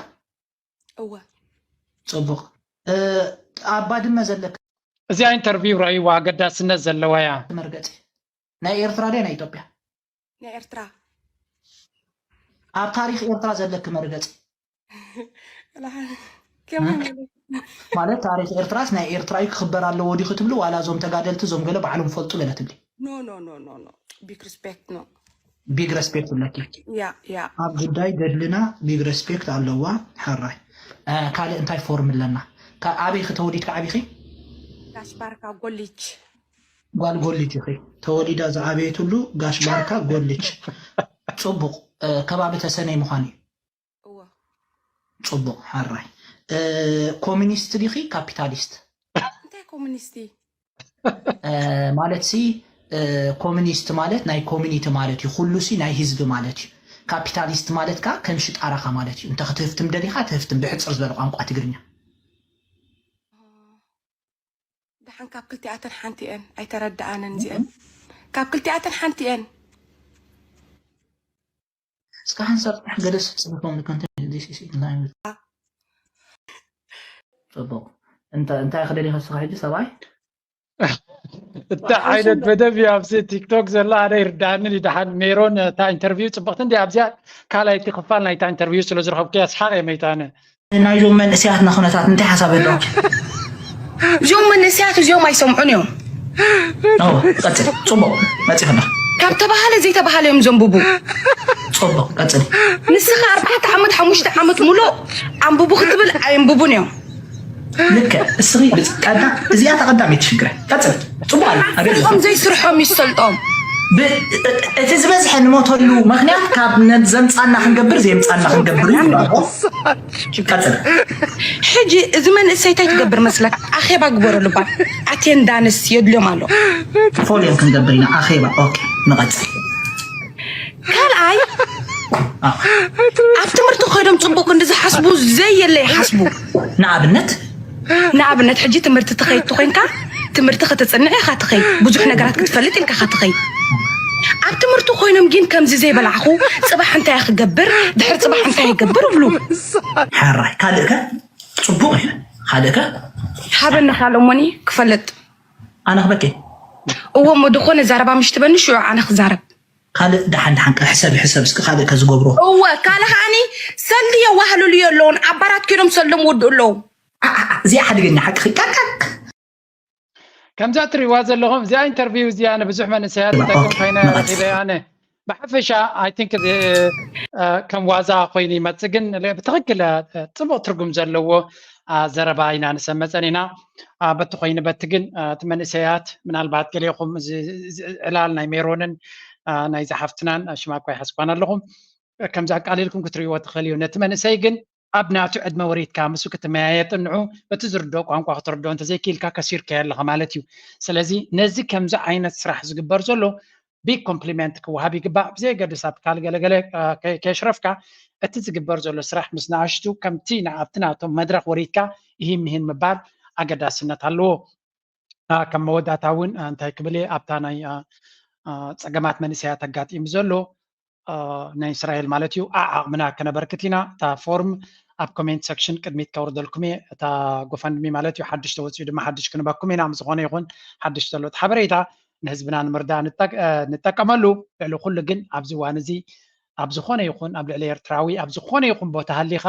እወ። ፅቡቕ። ኣብ ባድመ ዘለክ እዚኣ ኢንተርቪው ረእይዋ ኣገዳስነት ዘለዋ እያ። መርገፂ ናይ ኤርትራ ድያ ናይ ኢትዮጵያ? ናይ ኤርትራ። ኣብ ታሪክ ኤርትራ ዘለክ መርገፂ ከመይ ማለት? ማለት ታሪክ ኤርትራስ ናይ ኤርትራ እዩ ክኽበር ኣለዎ ድዩ ክትብሊ ዋላ እዞም ተጋደልቲ እዞም ገለ ባዕሎም ፈልጡ ገለ ትብሊ? No no no no no. Big respect no. Big respect ኣለኪ። Yeah yeah. ኣብ ጉዳይ ገድልና big respect ኣለዋ። ሕራይ ካልእ እንታይ ፎርም ኣለና? ኣበይ ተወሊድካ ዓቢኺ? ጋሽ ባርካ ጎሊች። ጓል ጎሊች ኢኺ። ተወሊዳ ዝዓበየትሉ ጋሽ ባርካ ጎሊች። ፅቡቕ። ከባቢ ተሰነይ ምዃን እዩ። እወ። ፅቡቕ። ሕራይ ኮሚኒስት ዲኺ ካፒታሊስት? እንታይ ኮሚኒስቲ? ማለት ሲ ኮሚኒስት ማለት ናይ ኮሚኒቲ ማለት እዩ። ኩሉ ሲ ናይ ህዝቢ ማለት እዩ። ካፒታሊስት ማለት ከዓ ከም ሽጣራኻ ማለት እዩ። እንተ ክትህፍትም ደሊኻ ትህፍትም። ብሕፅር ዝበለ ቋንቋ ትግርኛ። ደሓን ካብ ክልቲኣተን ሓንቲ እየን። ኣይተረድኣንን እዚአን። ካብ ክልቲኣተን ሓንቲ እየን። እስካሕን ሰርሕ ገደስ ጽብቶም ንከንተ ዲሲሲ ላይን ጽቡቅ። እንታይ ክደሊ ከስኻ ሕጂ ሰብኣይ? እንታይ ዓይነት መደብ እዩ ኣብዚ ቲክቶክ ዘሎ? ኣነ ይርዳእንን ይደሓን። ሜሮን እታ ኢንተርቪው ጽብቕቲ እንዲ ኣብዚኣ ካልኣይቲ ክፋል ናይታ ኢንተርቪው ስለ ዝረኸብኩ ኣስሓቕ እየ መይታነ። ናይዞም መንእሰያትና ኩነታት እንታይ ሓሳብ ኣለዎ? እዚኦም መንእሰያት እዚኦም ኣይሰምዑን እዮም። ቀጽል ጽቡቕ መጺኹና። ካብ ተባሃለ ዘይተባሃለ እዮም ዘንብቡ። ጽቡቕ ቀጽል። ንስኻ ኣርባዕተ ዓመት ሓሙሽተ ዓመት ሙሉእ ኣንብቡ ክትብል ኣየንብቡን እዮም። ልክዕ እስኺ ቀዳ እዚኣ ተቐዳመይቲ ሽግረ ቀጽል ጽቡቕ ኣለ ኣገ ስርሖም ዘይስርሖም ይሰልጦም። እቲ ዝበዝሐ ንሞተሉ ምክንያት ካብ ዘምፃና ክንገብር ዘምፃና ክንገብር እዩ። ቀፅል። ሕጂ እዚ መንእሰይ እንታይ ትገብር መስለካ? ኣኼባ ግበረሉ ባል ኣቴንዳንስ የድልዮም ኣሎ። ፎልዮም ክንገብር ኢና ኣኼባ። ኦኬ ንቐፅል። ካልኣይ ኣብ ትምህርቲ ኮይዶም ፅቡቅ ክንዲ ዝሓስቡ ዘየለ ይሓስቡ። ንኣብነት ንኣብነት ሕጂ ትምህርቲ ትኸይድ ተኮይንካ ትምህርቲ ከተፅንዕ ኢኻ ትኸይድ፣ ብዙሕ ነገራት ክትፈልጥ ኢልካ ኢኻ ትኸይድ። ኣብ ትምህርቲ ኮይኖም ግን ከምዚ ዘይበላዕኹ ፅባሕ እንታይ ክገብር ድሕሪ ፅባሕ እንታይ ይገብር ይብሉ። ሓራይ ካልእከ ፅቡቅ እዩ። ካልእከ ሃበኒ ካልእ እሞኒ ክፈልጥ። ኣነ ክበኪ እዎ እሞ ዝኾነ ዘረባ ምሽ ትበኒ ሽዑ ኣነ ክዛረብ። ካልእ ደሓን ደሓን ሕሰብ ሕሰብ እስኪ ካልእ ከዝገብሮ እወ ካልእ ከዓኒ ሰልዲ የዋህልሉ የለውን ኣባራት ኪዶም ሰልዶም ወድኡ ኣለዉ። እዚኣ ሓደገኛ ሓቂ ቃቃቅ ከምዛ ትሪእዋ ዘለኹም እዚኣ ኢንተርቪው እዚኣ ንብዙሕ መንእሰያት ትጠቅም ኮይነ ረኪበ ኣነ ብሓፈሻ ኣይ ቲንክ ከም ዋዛ ኮይኑ ይመፅእ ግን ብትክክል ፅቡቅ ትርጉም ዘለዎ ዘረባ ኢና ንሰመፀን ኢና በቲ ኮይኑ በቲ ግን እቲ መንእሰያት ምናልባት ገሌኹም ዕላል ናይ ሜሮንን ናይ ዝሓፍትናን ሽማ እኳ ይሓስኳን ኣለኹም ከምዚ ኣቃሊልኩም ክትርእይዎ ትኽእል እዩ ነቲ መንእሰይ ግን ኣብ ናቱ ዕድመ ወሪድካ ምስኡ ክትመያየጥ እንዑ በቲ ዝርድኦ ቋንቋ ክትርድኦ እንተዘይክኢልካ ከሲርካዮ ኣለኻ ማለት እዩ ስለዚ ነዚ ከምዚ ዓይነት ስራሕ ዝግበር ዘሎ ቢግ ኮምፕሊመንት ክወሃብ ይግባእ ብዘየገድስ ኣብ ካል ገለገለ ከየሽረፍካ እቲ ዝግበር ዘሎ ስራሕ ምስ ንኣሽቱ ከምቲ ንኣብቲ ናቶም መድረክ ወሪድካ ይህን ምሂን ምባል ኣገዳስነት ኣለዎ ከም መወዳእታ እውን እንታይ ክብል እየ ኣብታ ናይ ፀገማት መንእሰያት ኣጋጢሙ ዘሎ ናይ እስራኤል ማለት እዩ ዓዓቕምና ከነበርክት ኢና እታ ፎርም ኣብ ኮሜንት ሰክሽን ቅድሚት ከውርደልኩም እየ እታ ጎፋንድሚ ማለት እዩ ሓድሽ ተወፅኡ ድማ ሓድሽ ክንበኩም ኢና ምዝኾነ ይኹን ሓድሽ ዘሎ ሓበሬታ ንህዝብና ንምርዳእ ንጠቀመሉ ልዕሊ ኩሉ ግን ኣብዚ ዋን እዚ ኣብ ዝኾነ ይኹን ኣብ ልዕሊ ኤርትራዊ ኣብ ዝኾነ ይኹን ቦታ ሃሊኻ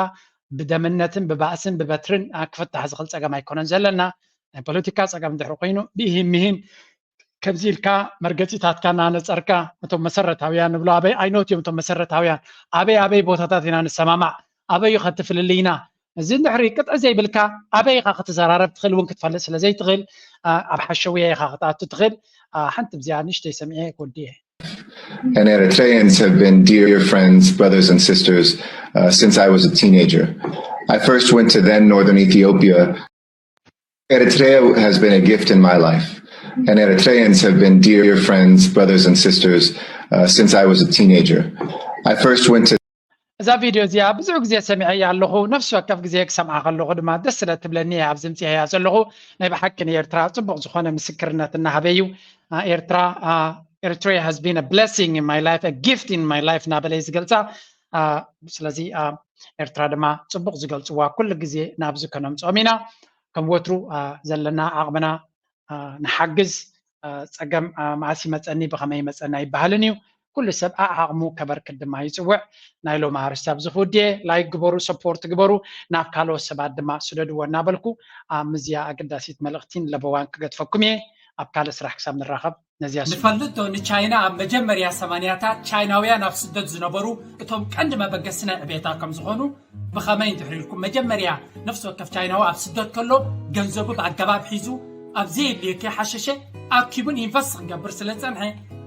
ብደምነትን ብባእስን ብበትርን ክፍታሕ ዝኽእል ፀገም ኣይኮነን ዘለና። ናይ ፖለቲካ ፀገም እንድሕር ኮይኑ ብኢሂን ምሂን ከምዚ ኢልካ መርገፂታትካ እናነፀርካ እቶም መሰረታውያን ንብሎ ኣበይ ኣይኖት እዮም እቶም መሰረታውያን ኣበይ ኣበይ ቦታታት ኢና ንሰማማዕ ኣበይ እዩ ከትፍልልይና እዚ እንድሕሪ ቅጥዒ ዘይብልካ ኣበይ ኢኻ ክትዘራረብ ትኽእል እውን ክትፈልጥ ስለ ዘይትኽእል ኣብ ሓሸውያ ኢኻ ክትኣቱ ትኽእል ሓንቲ ብዚኣ ንሽተይ ሰሚዐ ክወድየ And Eritreans have been dear friends, brothers and sisters, uh, since I was a teenager. I first went to then northern Ethiopia. Eritrea has been a gift in my life, and Eritreans have been dear friends, brothers and sisters, uh, since I was a teenager. I first went to እዛ ቪድዮ እዚኣ ብዙሕ ግዜ ሰሚዐያ ኣለኹ። ነፍሲ ወከፍ ግዜ ክሰምዓ ከለኹ ድማ ደስ ስለ ትብለኒ እያ ኣብዚ ምፅኣያ ዘለኹ። ናይ ብሓቂ ንኤርትራ ፅቡቕ ዝኾነ ምስክርነት እናሃበ እዩ። ኤርትራ Eritrea has been a blessing in my life, a gift in my life እናበለ እዩ ዝገልፃ። ስለዚ ኤርትራ ድማ ፅቡቕ ዝገልፅዋ ኩሉ ግዜ ናብዚ ከነምፅኦም ኢና። ከም ወትሩ ዘለና ዓቕምና ንሓግዝ። ፀገም መዓስ ይመፀኒ ብኸመይ ይመፀኒ ኣይበሃልን እዩ። ኩሉ ሰብ ኣዓቕሙ ከበርክት ድማ ይፅውዕ። ናይ ሎሚ ኣርስቲ ኣብዚ ክውድየ። ላይክ ግበሩ፣ ሰፖርት ግበሩ፣ ናብ ካልኦት ሰባት ድማ ስደድዎ እናበልኩ ኣብ ምዝያ ኣገዳሲት መልእኽቲ ንለበዋን ክገድፈኩም እየ። ኣብ ካልእ ስራሕ ክሳብ ንራኸብ ነዚያ ስሙ። ንፈልጥ ዶ ንቻይና ኣብ መጀመርያ ሰማንያታት ቻይናውያን ኣብ ስደት ዝነበሩ እቶም ቀንዲ መበገሲ ናይ ዕቤታ ከም ዝኾኑ ብኸመይ እንድሕር ኢልኩም መጀመርያ ነፍሲ ወከፍ ቻይናዊ ኣብ ስደት ከሎ ገንዘቡ ብኣገባብ ሒዙ ኣብ ዘየድልዮ ከይሓሸሸ ኣኪቡን ኢንቨስት ክገብር ስለ ዝጸንሐ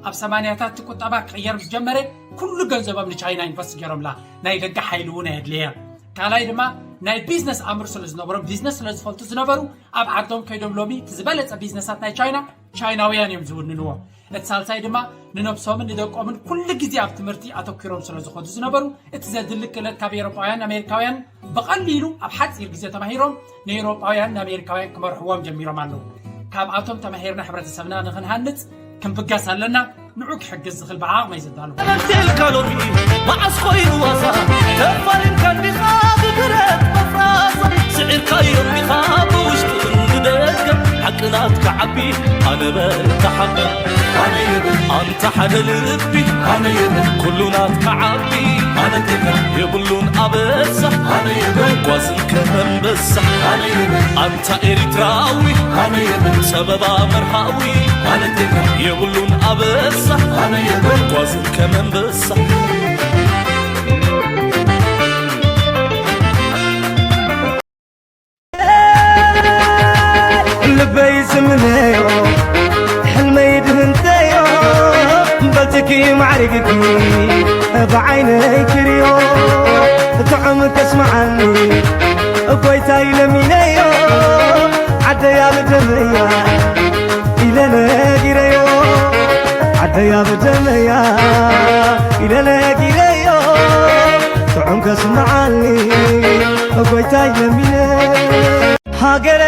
ኣብ ሰማንያታት እቲ ቁጠባ ክቕየር ምስ ጀመረ ኩሉ ገንዘቦም ንቻይና ኢንቨስት ገይሮምላ ናይ ደገ ሓይሊ እውን ኣየድልየ ካልኣይ ድማ ናይ ቢዝነስ ኣምር ስለ ዝነበሮም ቢዝነስ ስለ ዝፈልጡ ዝነበሩ ኣብ ዓዶም ከይዶም ሎሚ እቲ ዝበለጸ ቢዝነሳት ናይ ቻይና ቻይናውያን እዮም ዝውንንዎ እቲ ሳልሳይ ድማ ንነብሶምን ንደቆምን ኩሉ ግዜ ኣብ ትምህርቲ ኣተኲሮም ስለ ዝኾዱ ዝነበሩ እቲ ዘድሊ ክእለት ካብ ኤሮጳውያን ኣሜሪካውያን ብቐሊሉ ኣብ ሓፂር ግዜ ተማሂሮም ንኤሮጳውያን ንኣሜሪካውያን ክመርሕዎም ጀሚሮም ኣለዉ። ካብኣቶም ተማሂርና ሕብረተሰብና ንኽንሃንፅ ክንብገስ ኣለና። ንዑ ክሕግዝ ዝኽእል ብዓቕመይ ዘዳልዎ። ተመልቴልካ ሎሚ መዓስ ኮይኑ ዋዛ ተፋሪምካ እንዲኻ ብብረት መፍራሳ ስዒርካዮም ዲኻ ብውሽጥን ብደገ ሓቂ ናትካ ዓቢ ኣነ በል ተሓቢ ኣነ የብል ኣንታ ሓደ ልቢ ኣነ የብል ኩሉ ናትካ ዓቢ ኣነ ቴካ የብሉን ኣበሳ ኣነ የብል ጓዝን ከመንበሳ ኣነ የብል ኣንታ ኤሪትራዊ ኣነ የብል ጸበባ መርሃዊ ኣነ ቴካ የብሉን ኣበሳ ኣነ የብል ጓዝን ከመንበሳ ልበይ ዝምነዮ ሕልመይ ድህንተዮ በልትኪ ማዕሪግኪ ብዓይነይ ክርዮ ጥዑም ከስምዓኒ ጎይታይ ለሚነዮ ዓደያ ብደመያ ኢለ ነጊረዮ ዓደያ ብደመያ ኢለ ነጊረዮ ጥዑም ከስምዓኒ ጎይታይ ለሚነ ሃገረ